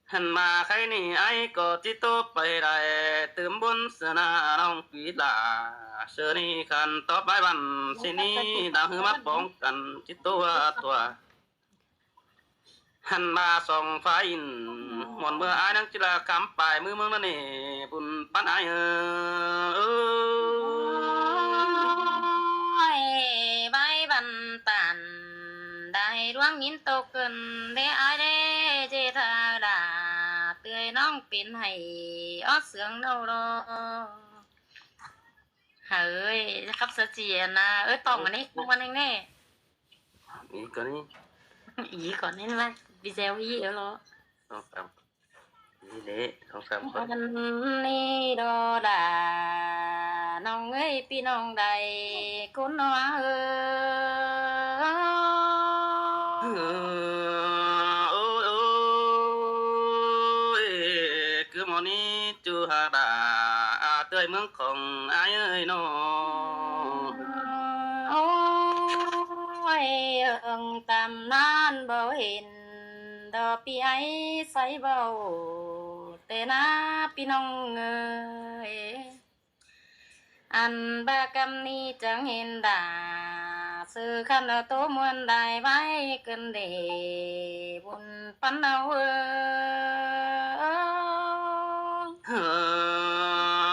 Hăn ꞌva khay ꞌnị ái ꞌcọ ꞌchí ꞌtố pay đảy tứm bun sia ꞌna ꞌnọng ꞌpi ꞌla. Sơ ꞌnị khăn tóp bái băn ꞌsịn ꞌnị, đang ꞌhứ ꞌmá póng căn ꞌchí ꞌtố ꞌva tua. Hăn ꞌva song pha in, muôn ꞌmưa ái ꞌnăng ꞌchí ꞌla khắm pay ꞌmứ ꞌmướng ꞌnặn ꞌnị, bun ꞌpắn ái ơ. Ôi, bái băn tản đảy ꞌluống ꞌnhính ꞌtộc cơn đé ái đé, ꞌchế tha đa tươi ꞌnọng pên hảy ót sương đâu đó. Hảư ơi, khắp sa chi ꞌna, ới, tỏng ꞌnị, ꞌcọ ꞌnị ꞌnị. Ý ꞌcọ ꞌnị. Ý ꞌcọ ꞌnị ꞌva video ý ới lo. Song sam. Ý đế, song sam ꞌcọ. Ăn ꞌnị đó đa, ꞌnọng ới, ꞌpi ꞌnọng đảy ꞌcốn ꞌnọ ơ. Ôi, ôi, cứ ꞌmự ꞌnị ꞌchu hák đa, a tươi ꞌmướng khong ái ới ꞌnọ. Ôi, ưng tam ꞌnan báu hên, đó ꞌpi ái say báu, ꞌtẹ ꞌna ꞌpi ꞌnọng ơi. Ăn ꞌva căm ꞌnị chắng hên đa, sư khăn ꞌtố ꞌmuôn đảy ꞌvái cơn đế bun ꞌpắn ꞌnọng ơ.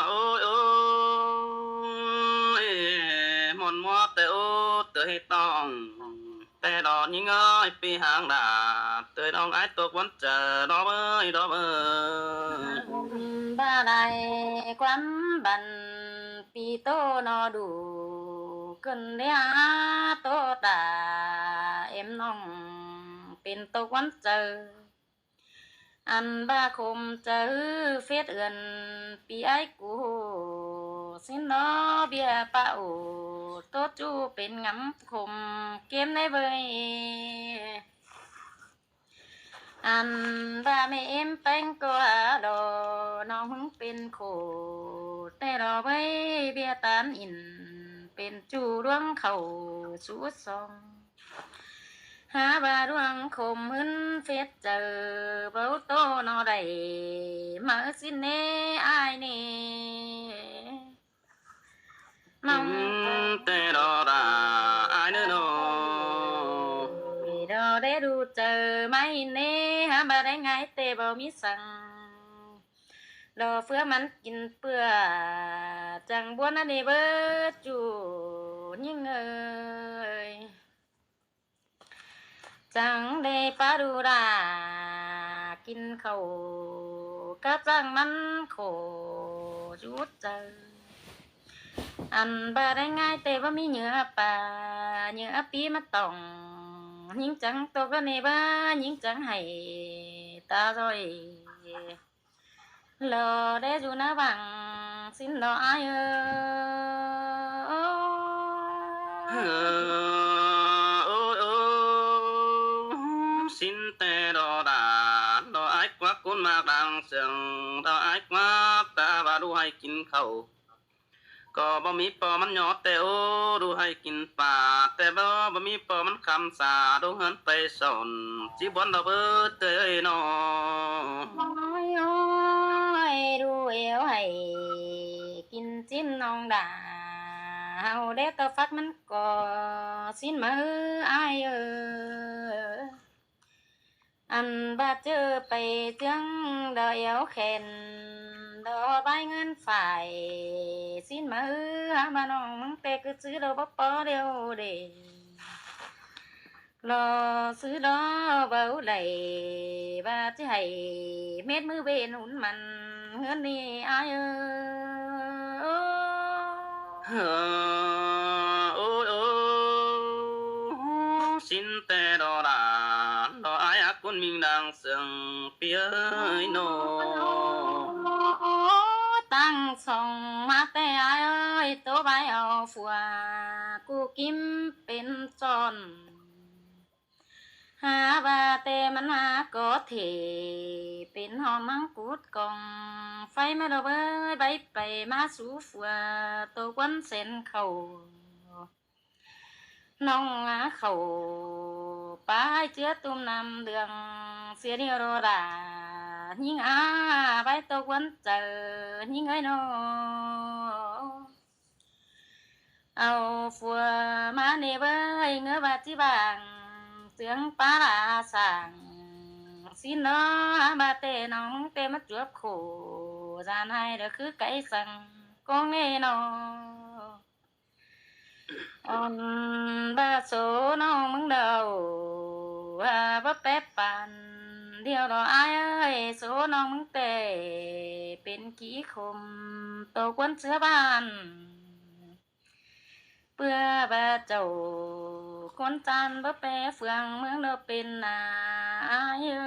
Ôi, ôi, muôn ꞌmứa ꞌtẹ ơ, tưa ꞌhịt ꞌnọng. ꞌTẹ đó ꞌnhính ơi, ꞌpi ꞌháng đa, tươi ꞌnọng ái ꞌtộc ꞌvắn chaư đó ới, đó ới. Ăn ꞌva đảy ꞌquám băn ꞌpi ꞌtố ꞌnọ, đu cơn đé hák ꞌtố ta, êm ꞌnọng pên ꞌtộc ꞌvắn chaư. Ăn ꞌva khôm chaư phết ươn ꞌpi ái cu, ꞌsịn đó ꞌviạk páo ꞌtố ꞌchu pên ngắm khôm kêm đảy bới. Ăn ꞌva ꞌmẹ êm ꞌpéng ꞌcọ hák đó, ꞌnọng ꞌhứng pên khổ, ꞌtẹ đó bới ꞌviạk ꞌtan in pên ꞌchu ꞌluống khảu sú song. Hák ꞌva ꞌluống khôm ꞌhướn phết chaư, báu ꞌtố ꞌnọ đảy, ꞌmự ꞌsịn ꞌnị ái ꞌnị. ꞌNọng ꞌtẹ đó đa ái ꞌnớ ꞌnọ. Đó đé đu chaư ꞌmá ꞌnị, hák ꞌva đảy ꞌngai ꞌtẹ báu ꞌmí săng. Đó ꞌpưa mẳn kin ꞌpưa, chắng ꞌbuôn ꞌnị báu ꞌchu ꞌnhính ơi. Chắng đảy pá đu đa kin khảu, cá chắng mẳn khổ dút chaư. Ăn ꞌva đảy ꞌngai ꞌtẹ báu ꞌmí nhựa pa, nhựa ꞌpi ꞌmá tỏng, ꞌnhính chắng ꞌtộc ꞌnị báu, ꞌnhính chắng hảy ta ꞌdội. Lo đé dú ná văng ꞌsịn đó ái ơ. Ôi, ôi, ꞌsịn ꞌtẹ đó đa, đó ái ꞌquá ꞌcốn ꞌmặc đang sương, đó ái ꞌquá ta ꞌva đu hảy kin khảu. ꞌCọ báu ꞌmí ꞌpo mẳn ꞌnhó ꞌtẹ ơ, đu hảy kin pa, ꞌtẹ báu, báu ꞌmí ꞌpo mẳn khăm sa, đu ꞌhướn pay son, ꞌchí bón đó báu ꞌtẹ ơi ꞌnọ. Ôi, ôi, đu eo hảy kin ꞌchịn ꞌnọng đa, hảư đé ꞌtọ phắc mẳn ꞌcọ ꞌsịn ꞌmự ái ơ. Ăn ꞌva ꞌchớ pay ꞌchương đó eo khen, đó bái ꞌngớn phải, ꞌsịn ꞌmự hák ꞌva ꞌnọng ꞌmướng ꞌtẹ ꞌcứ ꞌchứ đó báu ꞌpo điêu đê. Lo ꞌchứ đó báu đảy, ꞌva ꞌchí hảy mết ꞌmứ bên hún mẳn ꞌhướn ꞌnị ái ơ. Ơ, ôi, ôi, sính ꞌtẹ đó đà, đó ai ác ꞌcốn ꞌminh đang sương ꞌpi ơi nô. ꞌTang song ꞌmá ꞌtẹ ai ơi, ꞌtố bái au phua, ꞌcú ꞌkím pên son. Hả ꞌva ꞌtẹ ꞌmắn hả có thể pên hom ꞌmắn cút cong, phay ꞌmá đó bới bái pay ꞌmá sú phua, tô ꞌquán sen khảu. ꞌNọng ꞌmá khảu, pá ꞌchưa ꞌtôm năm đường, sia điêu đó đà, ꞌnhính ꞌmá, bái tô ꞌquán chaư, ꞌnhính ơi nô. Au phua ꞌmá ꞌnê bới, ꞌngớ ꞌva ꞌchí bang, ꞌsướng pá đa sảng, sính đó, ꞌva ꞌtẹ ꞌnọng ꞌmứng ꞌtẹ ꞌmá chuốp khổ, dàn hai đó khứ cáy săng, ꞌcóng ꞌnê nô. Ôn ꞌva số ꞌnọng ꞌmứng đầu, à, báu pé pàn, điêu đó ai ơi, số ꞌnọng ꞌmứng ꞌtẹ, pên ký khôm, tô ꞌquán sứa ban. ꞌPưa ꞌva chảu, ꞌcốn chan báu pé phường ꞌmướng đó pên nả ai ơ.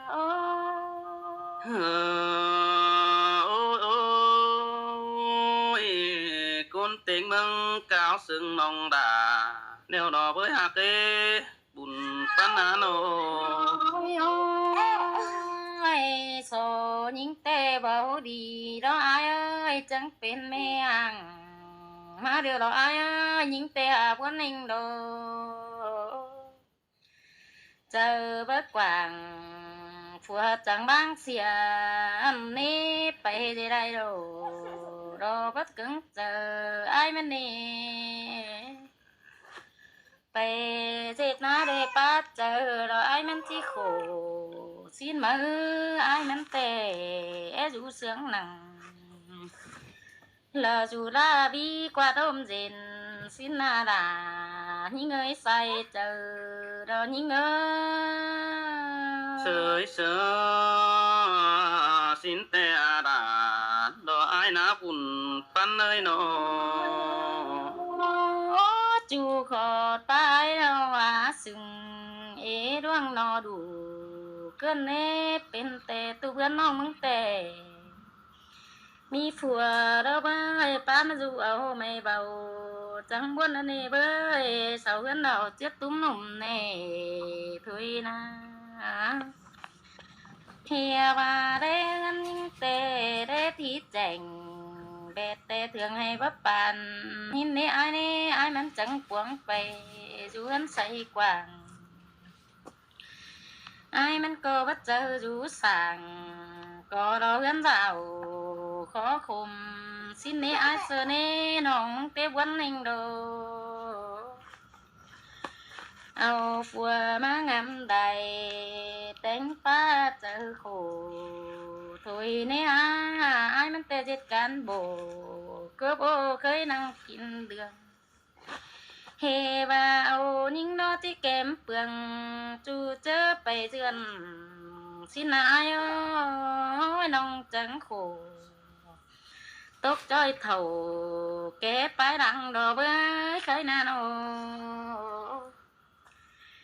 Ôi, ôi, ôi, ꞌcốn têng ꞌmướng cáo sương ꞌnọng đà, ꞌnéo đó bới hạc ê, bun ꞌpắn á nô. Ôi, ôi, số ꞌnhính ꞌtẹ báu đi đó ai ơi, chắng pên mê ang. ꞌMá điêu đó ai ơi, ꞌnhính ꞌtẹ à ꞌpuốn ꞌninh đó. Chaư báu quảng, phua chắng báng sia, ꞌnị pay dễ đảy đô, đó báu cứng chaư ai ꞌmắn ꞌnị. Pay dệt ná đê pá chaư, đó ai ꞌmắn ꞌchí khổ, sính máư ai ꞌmắn ꞌtẹ, é dú sướng nẳng. Lỏ dú đa ꞌvi ꞌquá đôm dên, sính ná đa, ꞌnhính ơi say chaư, đó ꞌnhính ơi. Sới sớ, sính ꞌtẹ à đà, đó ai ná bun ꞌpắn ơi nô. Ơ, chu khọt pay ꞌlo ꞌva sưng, ê ꞌluống ꞌno đủ, ꞌcứn ê pên ꞌtẹ ꞌtu bươn ꞌnọng ꞌmứng ꞌtẹ. ꞌMí phua đó bới, pá ꞌmá dú au ꞌmạy báu, chắng ꞌmuôn ꞌnị bới, sau ꞌhướn đaư ꞌchí ꞌtúm ꞌnôm ꞌnị, thôi ná. Hê ꞌva đé ꞌhướn ꞌnhính ꞌtẹ, đé thí chẻng, bét ꞌtẹ thường hay báu pàn, ꞌhính ꞌnị ai ꞌnị, ai ꞌmắn chắng cuông pay, dú ꞌhướn say quảng. Ai ꞌmắn ꞌcọ báu chaư dú sảng, ꞌcọ đó ꞌhướn dảo khó khôm, sính ꞌnị ai sơ ꞌnị ꞌnọng ꞌmứng ꞌtẹ ꞌpuốn ꞌninh đô. Au phua ꞌmá ngắm đảy, téng pá chaư khổ, thôi ꞌnị à, ai ꞌmắn ꞌtẹ dệt cán bộ, cướp ô khới năng kin đường. Hê ꞌva au ꞌnhính ꞌno ꞌtí kém pương, chu chớ pay dươn, sính ná ai ơi, ꞌnọng chắng khổ. Tốc ꞌchoi thảu, ké pái đăng đó bới khới ná nô.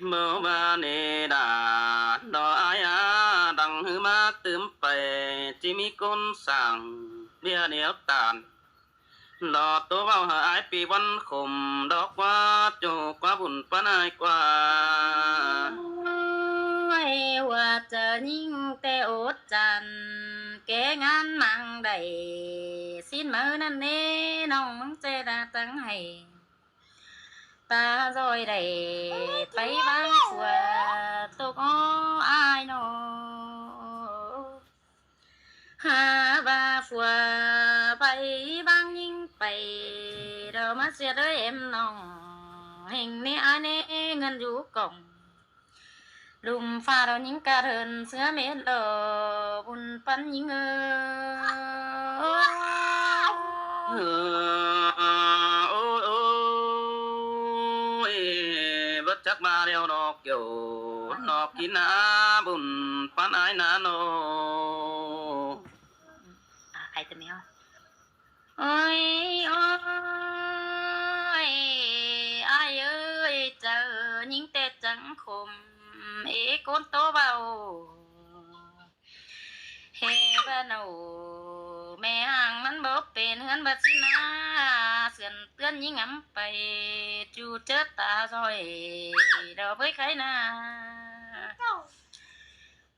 Báu ꞌva ꞌnị đà, đó ai à, đăng ꞌhứ ꞌmá tứm pay, ꞌchí ꞌmí ꞌcốn sảng, ꞌviạk điêu ꞌtan. Đó ꞌtố báu hả ai ꞌpi ꞌvắn khôm, đó ꞌquá chu ꞌquá bun ꞌpắn ai ꞌquá. Ôi, hua chaư ꞌnhính ꞌtẹ ốt chăn, ké ngán mang đảy, sính máư ꞌnặn ꞌnị, ꞌnọng ꞌmứng ꞌtẹ đa chắng hay. Ta doi đảy, pay ꞌváng phua, tốc ó ai nô. Hả ꞌva phua pay ꞌváng ꞌnhính pay, đó ꞌmá sia đới em ꞌnọng, hên ꞌnị ai ꞌnị ngăn dú cỏng. Lum pha đó ꞌnhính cá rơn sứa mết đó, bun ꞌpắn ꞌnhính ơ. Ơ, ôi, ôi, bớt chắc ba đeo đó kiểu nó kín á, bun ꞌpắn ai ná nô. À, ai tớ méo. Ôi, ôi, ai ơi, chaư ꞌnhính ꞌtẹ chắng khôm, ê ꞌcốn ꞌtố báu. Hê ꞌva nổ, ꞌme ꞌháng ꞌmắn báu pên ꞌhướn báu ꞌsịn ꞌná, sươn ꞌtướn ꞌnhính ngắm pay, ꞌchu chớ ta ꞌdội, đó ꞌvới kháy ꞌná.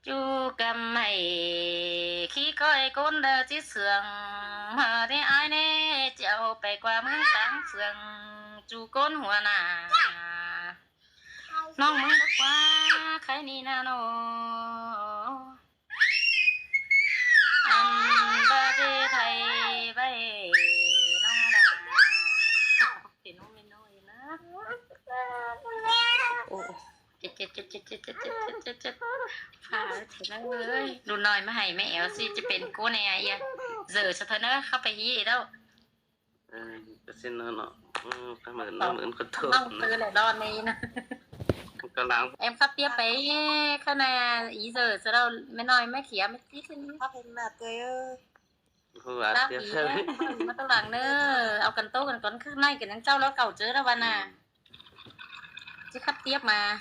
ꞌChu căm hảy, ꞌkhí ꞌcoi ꞌcốn đaư ꞌchí sương, ꞌmá ꞌdệt ai ꞌnê, ꞌchí au pay ꞌquá ꞌmướng táng sương, ꞌchu ꞌcốn hua ꞌná. ꞌNọng ꞌmứng báu ꞌquá, kháy ꞌnị ꞌná ꞌnớ. Ăn báu ꞌdệt thảy ꞌvạy ꞌnọng đa. Thì ꞌnọng ꞌmí ꞌnọi ꞌná. Ôi, chết, chết, chết. Phá thế ꞌnớ ơi. Đu ꞌnọi ꞌmá hảy ꞌme éo ꞌsị ꞌchí pên ꞌcốn ꞌnị ꞌa. Dở ꞌsớ thôi ꞌnớ, khắp pay hí đaư. Ơ, ꞌcọ ꞌsịn ꞌnớ ꞌnớ. Ơ, ꞌcọ mớn ꞌnớ, mớn ꞌcọ thôi. ꞌNọng ꞌnớ. Tư lẻ đon ꞌnị ꞌná. ꞌCọ lăng. Em khắp tiếp pay, khắp ꞌnị, ꞌí dở ꞌsớ đaư, ꞌme ꞌnọi ꞌmá khía ꞌme tít ꞌnị. Khắp pay ꞌnạ tơi ơi. Hua ꞌtẹ ꞌsớ. ꞌMá ꞌtố lăng ꞌnớ, au căn ꞌtố căn cón khắp ꞌnị căn ꞌnhắng ꞌchạu ꞌló cảu ꞌchớ đaư ꞌva ꞌnạ. ꞌChí khắp tiếp ꞌmá.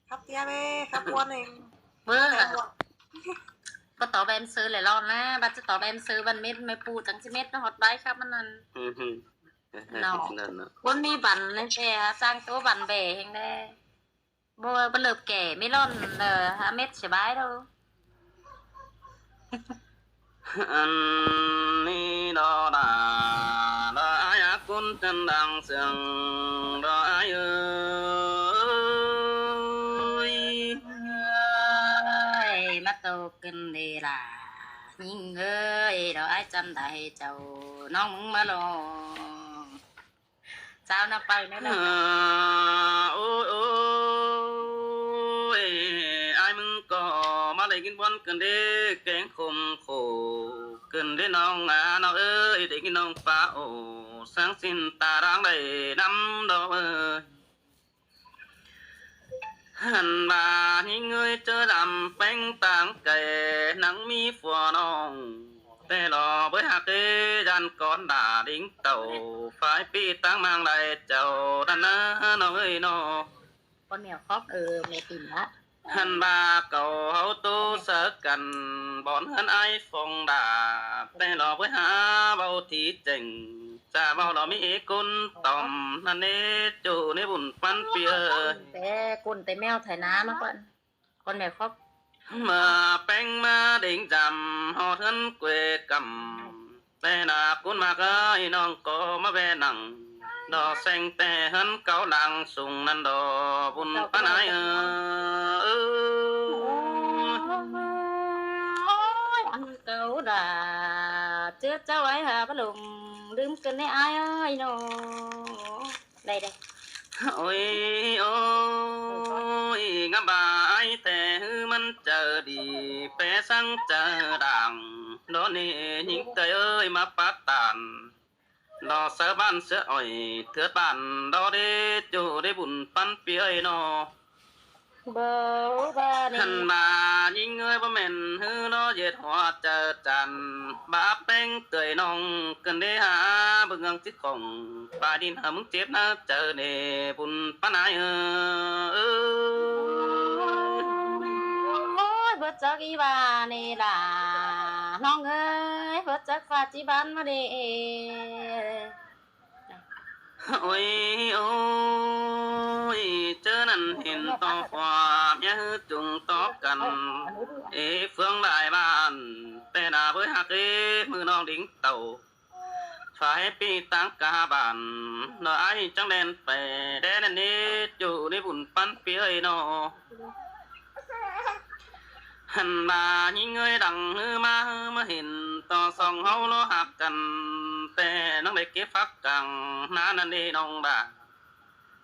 Khắp tiếp ê, khắp ꞌquốn ê. Bơ hả? Báu tó bem sư lẻ ꞌlọn ꞌná, báu ꞌchí tó bem sư băn mết ꞌme ꞌpu chắng ꞌchí mết ꞌnớ ꞌhọt bái khắp ꞌmắn ꞌnặn. Nó. ꞌNặn ꞌnớ. ꞌQuốn ꞌmí băn ꞌnê, ꞌchí ꞌsáng ꞌtố băn bẻ ꞌhêng ꞌnê. Báu, báu ꞌlợp kẻ ꞌmí ꞌlọn, ơ, hả mết ꞌchí bái đaư. Ăn ꞌnị đó đa, đó ai ꞌcốn chăn đang sương, đó ai ơi. Ơi, ꞌmá tô ꞌcứn đi đa, ꞌnhính ơi, đó ai chăn đảy chảu, ꞌnọng ꞌmứng ꞌmá ꞌló. Chao ꞌnạ pay ꞌnớ ꞌnớ. Ơ, ôi, ôi, ai ꞌmứng ꞌcọ ꞌmá đảy ꞌnghín ꞌbuôn ꞌcứn đi, kéng khôm khổ, ꞌcứn đi ꞌnọng ꞌnạ ꞌnọng ơi, đảy ꞌnghín ꞌnọng pá ổ, sáng ꞌsịn ta đang đảy ꞌnặm đó ơi. Hẳn ꞌva ꞌnhính ơi ꞌchớ dăm ꞌpéng táng cay, nắng ꞌmí phua ꞌnọng. Té lo bới ꞌhặc ê, dăn cón đả đính tàu, phải ꞌpi táng mang đảy chảu, đăn ná ꞌnọng ơi ꞌnọ. Con mèo khóc, ừ, mẹ tìm đó. Hẳn ꞌva cảu ꞌháu ꞌtố sáư căn, bón ꞌhướn ai phóng đả, té lo bới hả báu thí chẻng, chả báu lo ꞌmí ê ꞌcốn tỏm, ꞌnặn ê, ꞌchu ꞌnê bun ꞌpắn ꞌpi ơi. Té ꞌcốn té mèo thái ná ꞌmá ꞌquá. Con mèo khóc. ꞌMá ꞌpéng ꞌmá đính dăm, ꞌhọt ꞌhướn quê căm. Té ꞌnạ ꞌcốn ꞌmặc ơi ꞌnọng ꞌcọ ꞌmá ꞌvẹ nẳng. Đó seng té ꞌhướn cáu lăng sung ꞌnặn đó bun ꞌpắn ai ơ. Ôi, ăn cáu đa, chết cháu ai hả báu lùng, đưm ꞌcứn ꞌnê ai ơi ꞌnọ. Đây, đây. Ôi, ôi, ngắm ꞌva ai té ꞌhứ ꞌmắn chaư đi, pé sáng chaư đang, đó ꞌnị ꞌnhính tơi ơi ꞌmá pá tản. Đó sáư ꞌván ꞌsứa ỏi, thướt ꞌván đó đế, ꞌchu đế bun ꞌpắn ꞌpi ơi ꞌnọ. Báu ꞌva ꞌnị. Hẳn ꞌva ꞌnhính ơi báu ꞌmen ꞌhứ ꞌnọ ꞌdệt hua chaư chăn, ꞌva ꞌpéng tơi ꞌnọng ꞌcứn đế hả bưng ꞌnhắng ꞌchí khỏng, ꞌva đin hả ꞌmứng chếp ná chaư ꞌnê bun ꞌpắn ai ơ. Ôi, bớt chắc ꞌí ꞌva ꞌnị đa, ꞌnọng ơi, bớt chắc ꞌva ꞌchí băn ꞌmá đi. Ôi, ôi, ꞌchớ ꞌnặn hên ꞌto phua, ꞌmía ꞌhứ chung tó căn, ê phướng lai bản, té ꞌnạ bới ꞌhặc ê, ꞌmự ꞌnọng đính tàu, phải ꞌpi táng cá bản, đó ai chắng đen pay, đen ꞌnặn ê, ꞌchu ꞌnê bun ꞌpắn ꞌpi ơi ꞌnọ. Hẳn ꞌva ꞌnhính ơi đăng ꞌhứ ꞌmá ꞌhứ ꞌmá hên, ꞌto song ꞌháu ꞌló ꞌhặc căn, té ꞌnắng đảy kếp phắc cẳng, ná ꞌnặn đi ꞌnọng đa.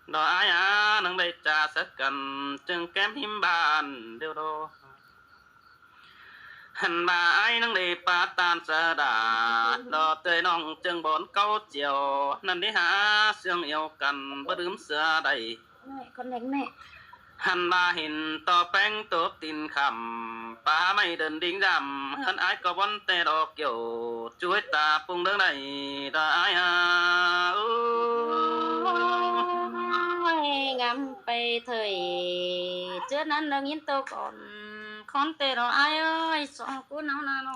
Đó ai á, ꞌnắng đảy chả sáư căn, ꞌchương kém hím bản điêu đô. Hẳn ꞌva ai ꞌnắng đảy pá tản sáư đa, đó tơi ꞌnọng ꞌchương bón cáu chiêu, ꞌnặn đi hả ꞌsướng iêu căn, báu đưm ꞌsứa đảy. Mẹ, con đánh mẹ. Hăn ꞌva hên ꞌto ꞌpéng tốp tin khăm, pá ꞌmạy đơn đinh dăm, ꞌhướn ải ꞌcọ bón ꞌtẹ đo kiẻo, chuối ta pung đớng đảy, ta ải à. Ôi, ngắm pay thời, trước nắn đương yên tô còn, khón ꞌtẹ đo ải ơi, song cú náo na nó.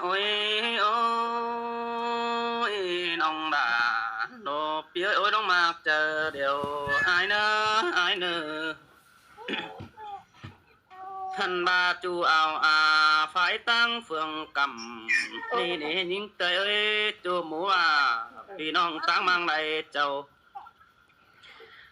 Ôi, ôi, nong đà, nó pía ôi, nong mạc chơ điêu, ải nơ, ải nơ. Hăn ꞌva chu ao à, phái ꞌtáng phường cắm, ꞌnị ꞌnị ꞌnhính tơi ơi, chu mú à, ꞌpi ꞌnọng ꞌtáng ꞌmáng đảy chảu.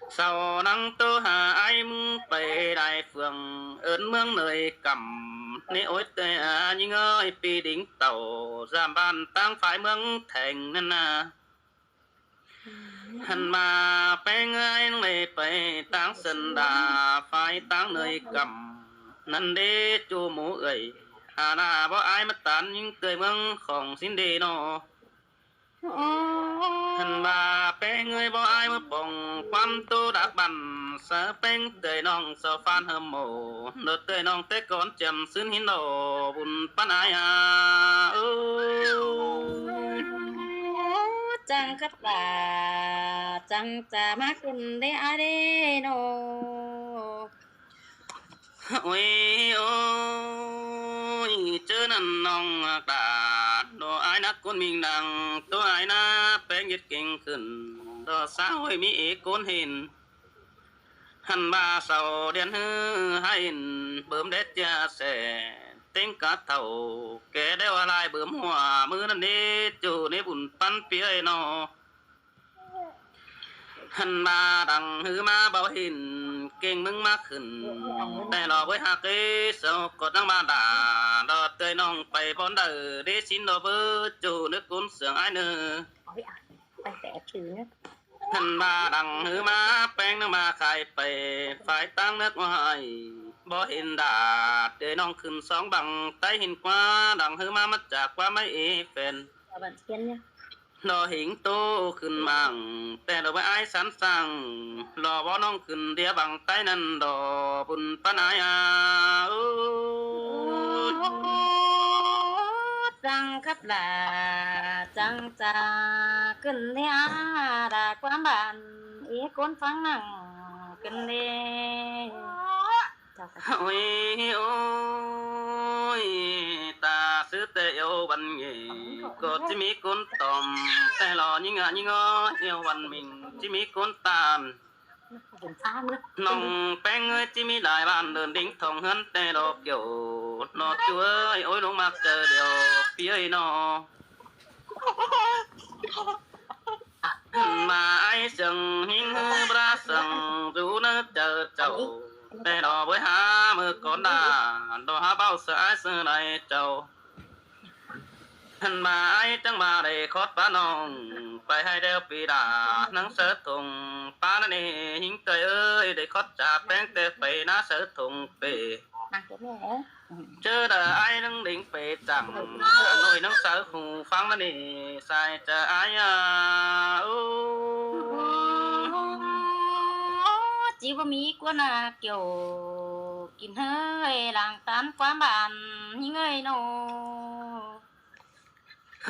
Sau nắng tố hà ải ꞌmứng pay đảy phường, ơn ꞌmướng nơi cắm, ꞌnị ôi ꞌtẹ à, ꞌnhính ơi, ꞌpi đính tảu, dăm bản ꞌtáng phái ꞌmướng Theng năn na. Hăn ꞌva ꞌpéng ơi, ꞌnhính đảy pay ꞌtáng sân đà, phái ꞌtáng nơi cắm, năn đế chu mú ơi, hà na bók ải ꞌmá tán ꞌnhính tơi ꞌmướng khong sính đê nó. Hăn ꞌva ꞌpéng ơi, bók ải ꞌmá pong ꞌquám tô đắc bản, sa ꞌpéng tơi ꞌnọng sau phán hơm mộ, đột tơi ꞌnọng té cón chém sưn hín đỏ, bun pán ải à. Ơ, chăng khắt đà, chăng chả mắc ꞌcốn đế ải đế nó. Ôi, ôi, chớ năn ꞌnọng đà, đo ải nắc ꞌcốn ꞌminh đăng, tô ải na ꞌpéng ꞌdệt kinh khửn, đo xã hội ꞌmí ế ꞌcốn hên. Hăn ꞌva sau điên hư hên, bớm đét chia sẻ, ꞌtếng cá thảu, ké đéo lai bớm hua, ꞌmứ năn đế chu ꞌnị bun pán ꞌpi ơi nó. Hăn ꞌva đăng hứ ꞌmá báu hên, ꞌkêng ꞌmứng ꞌmá khửn, ꞌtẹ lo bới hák ế sau ꞌcọ ꞌnăng ꞌva đà, đo tơi ꞌnọng pay bón đảy, đế sính đo bớ chu ꞌnị ꞌcốn sương ải nơ. Hăn ꞌva đăng hứ ꞌmá ꞌpéng ꞌnăng ꞌmá khai pay, phái ꞌtáng nước ngoài, báu hên đà, tơi ꞌnọng khửn song bằng, ꞌtái hên ꞌquá, đăng hứ ꞌmá ꞌmá chả ꞌquá ꞌmạy ế phén. Lo hính tô khửn mảng, ꞌtẹ lo bới ải sẵn sàng, lo bók ꞌnọng khửn đĩa bằng ꞌtái năn đo, bun pán ải à. Ơ, chăng khắt đà, chăng chả ꞌcốn đế à, đà ꞌquám bản, ế ꞌcốn phắng nẳng ꞌcốn đế. Ôi, ôi, ta sư ꞌtẹ iêu văn nghệ, ꞌcọ ꞌchí ꞌmí ꞌcốn tỏm, ꞌtẹ lo ꞌnhính à ꞌnhính ơi, iêu văn minh, ꞌchí ꞌmí ꞌcốn tàn. ꞌNọng ꞌpéng ơi, ꞌchí ꞌmí lai bản đơn đính thong ꞌhướn ꞌtẹ lo kiẻo, nó chu ơi, ôi, ꞌlống mạc chơ điêu, ꞌpi ơi nó. Hăn ꞌva ải sương ꞌhính hư bra sương, dú ꞌnớ chơ chảu, ꞌtẹ lo bới há ꞌmưa cón đà, đo há báu sư ải sư đảy chảu. Hăn ꞌva ải chắng ꞌva đảy khót pá ꞌnọng, pay ꞌhại đeo ꞌpi đà, ꞌnăng sáư thùng, pá năn ê, ꞌhính tơi ơi, đảy khót chả ꞌpéng ꞌtẹ pay ná sáư thùng pê. Chớ đa ải ꞌnăng đính pê chắng, ꞌnọi ꞌnăng sáư khung phắng năn ê, sai chả ải à. Ơ, ꞌchí báu ꞌmí ꞌcốn à kiẻo, kin hơi lăng tán ꞌquám bản, ꞌnhính ơi nó.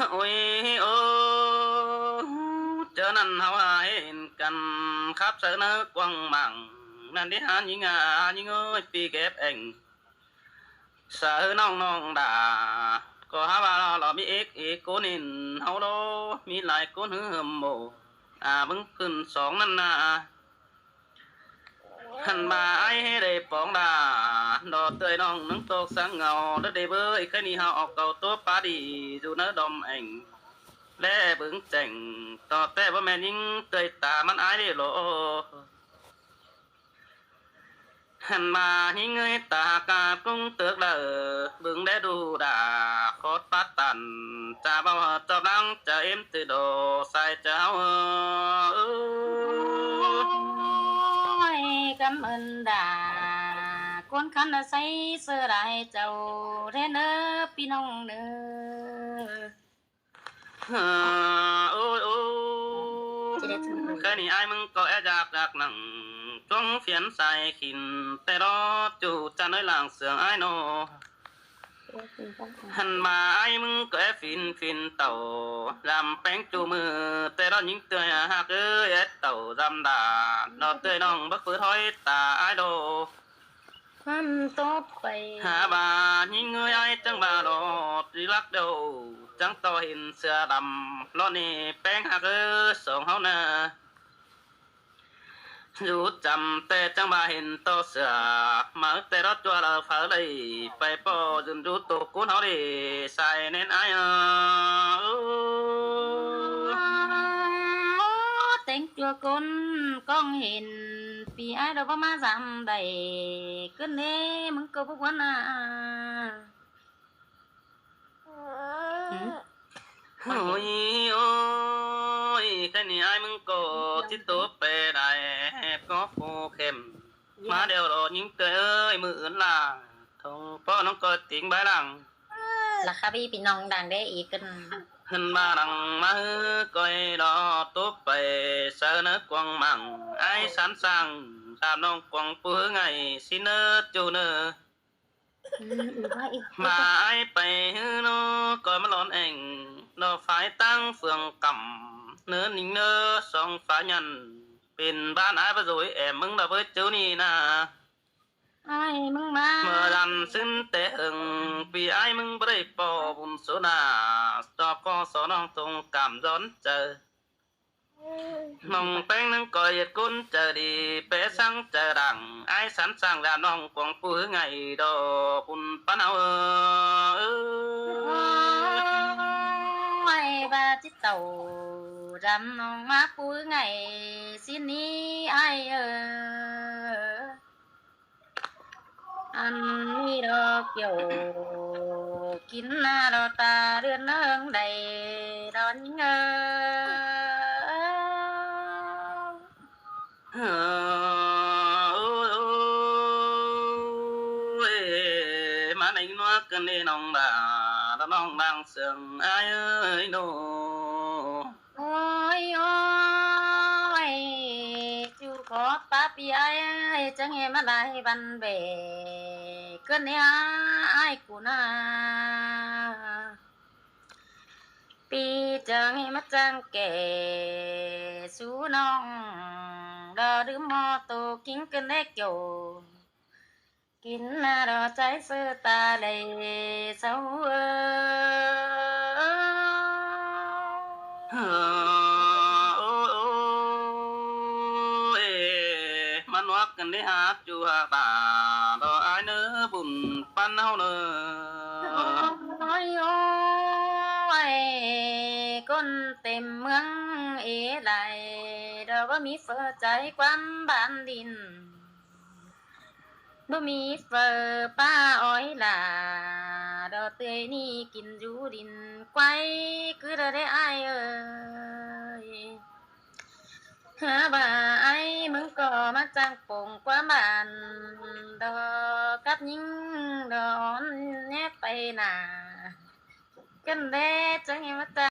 Ôi, ơ, chớ năn ꞌháu hả hên căn, khắp sáư ꞌnớ quăng mảng, năn đế hả ꞌnhính à, ꞌnhính ơi, ꞌpi kép eng. Sáư ꞌnọng ꞌnọng đà, ꞌcọ hả ꞌva lo, lo ꞌmí ếc ế ꞌcốn hên ꞌháu đô, ꞌmí lai ꞌcốn hứ hơm mộ, à, bớng khửn song năn nả. Hăn ꞌva ải ꞌhế đảy póng đà, đo tơi ꞌnọng ꞌnưng tốc sáng ngau, đớt đảy bới, ꞌkhạy ꞌnị hảư ọc cầu tố pá đi, dú ꞌnớ đom eng. Lé bớng chẻng, ꞌto ꞌtẹ báu ꞌmen ꞌnhính tơi ta ꞌmắn ải đảy lo. Hăn ꞌva ꞌnhính ơi ta ca ꞌcúng tước đaư, bớng đé đu đà, khót pát tản, chả báu hả chọp lăng, chả êm tứ đô, sai chả ꞌháu ơ. Ôi, cảm ơn đà, ꞌcốn khăn đa sáư sư đảy chảu, đé ꞌnớ ꞌpi ꞌnọng ꞌnớ. Ơ, ôi, ôi. Khái ꞌnị ải ꞌmứng ꞌcọ é ꞌdạk ꞌdạk nẳng cuông phiến sai khỉn ꞌtẹ đó ꞌchu chăn ới làng sương ải ꞌnọ. Hăn ꞌva ải ꞌmứng ꞌcọ é phiến phiến tảu dăm ꞌpéng ꞌchu ꞌmự ꞌtẹ đó ꞌnhính ꞌtưa ꞌhặc ới é tảu dăm đa ꞌnọ ꞌtưa ꞌnọng báu pư thói ta ải đô. Hăn tóp pay hả ꞌva ꞌnhính ꞌngới ải chắng ꞌva lỏ ꞌti lắc đô chắng ꞌto hên sưa đăm lỏ ꞌnị ꞌpéng ꞌhặc ới song ꞌháu ꞌnớ. Dú chăm ꞌtẹ chắng ꞌva hên ꞌto sưa máư ꞌtẹ đó ꞌchua lỏ phaư đảy pay ꞌpọ dưn dú tô ꞌcốn ꞌháu đi sai ꞌnén ải ơ. Téng ꞌchua ꞌcốn ꞌcóng hên ꞌpi ải đó báu ꞌmá dăm đảy ꞌcứn ꞌnê ꞌmứng ꞌcọ báu ꞌquán à. Ôi ôi, khái ꞌnị ải ꞌmứng ꞌcọ chít tố pê đai ꞌcọ phô khêm ꞌmá đeo đó ꞌnhính ꞌtưa ới ꞌmự ứn là thông ꞌpọ ꞌnọng ꞌcọ tính bái lăng. Lỏ khá ꞌpi ꞌpi ꞌnọng đang đé ị ꞌcứn. Hăn ꞌva lăng ꞌmá ꞌhứ ꞌcoi đó tố pay saư ꞌnớ cuông măng ải sẵn sàng dăm ꞌnọng cuông ꞌpú ꞌhứ ngày xin ꞌnớ ꞌchu ꞌnớ. Ư, ư, ꞌva ị ꞌva ải pay ꞌhứ ꞌnớ ꞌcoi ꞌmá lón eng ꞌnọ phái ꞌtáng phường cắm ꞌnớ ꞌnhính ꞌnớ song phái nhẳn pên ꞌván ải báu dối ẻm ꞌmứng đa ꞌvới ꞌchu ꞌnị ꞌna. Ải ꞌmứng ꞌmá ꞌmưa dăm ꞌsứn té hưng ꞌpi ải ꞌmứng báu đảy ꞌpọ bun số nả ꞌchọ ꞌcọ so ꞌnọng thông cảm dón chaư. ꞌNọng ꞌpéng ꞌnưng ꞌcoi ꞌdệt ꞌcốn chaư đi pé sắng chaư đẳng ải sẵn sàng dăm ꞌnọng cuông ꞌpú ꞌhứ ngày đó bun ꞌpắn ꞌháu ơ. Ải ꞌva chít tảu dăm ꞌnọng ꞌmá ꞌpú ꞌhứ ngày xin ꞌnị ải ơ. Ăn ꞌnị đó kiẻo kin ꞌna đó ta ꞌlươn ꞌnưng đảy đó ꞌnhính ơ. Ơ, ôi ôi, ꞌmá ꞌnhính ꞌnuốk ꞌcứn ꞌnị ꞌnọng đa đó ꞌnọng đang sương ải ơi ꞌnô. Ôi ôi, ꞌchu khót ꞌpá ꞌpi ải chắng ꞌhê ꞌmá lai văn bể ꞌcứn ꞌnị ải ꞌcốn ꞌna. ꞌPi chắng ꞌhê ꞌmá chắng kẻ sú ꞌnọng đó đưm ꞌmo tô kin ꞌcứn đé kiẻo. Kin ꞌna đó ꞌchái ꞌsớ ta đảy sau ơ. Ơ, ôi ôi, ꞌmá ꞌnuốk ꞌcứn đé hák ꞌchu hák ta đó ải ꞌnớ bun ꞌpắn ꞌháu ꞌnớ. Ôi ôi, ꞌcốn têm ꞌmướng ế lai đó báu ꞌmí phơ ꞌchái ꞌquám bản đin. Báu ꞌmí phơ ꞌpá ói lả đó ꞌtưa ꞌnị kin dú đin quay cứ đó đé ải ơi. Hả ꞌva ải ꞌmứng ꞌcọ ꞌmá chắng pông ꞌquám bản đó cắp ꞌnhính đó ón nhé pay nả ꞌcứn đé chắng ꞌhê ꞌmá chắng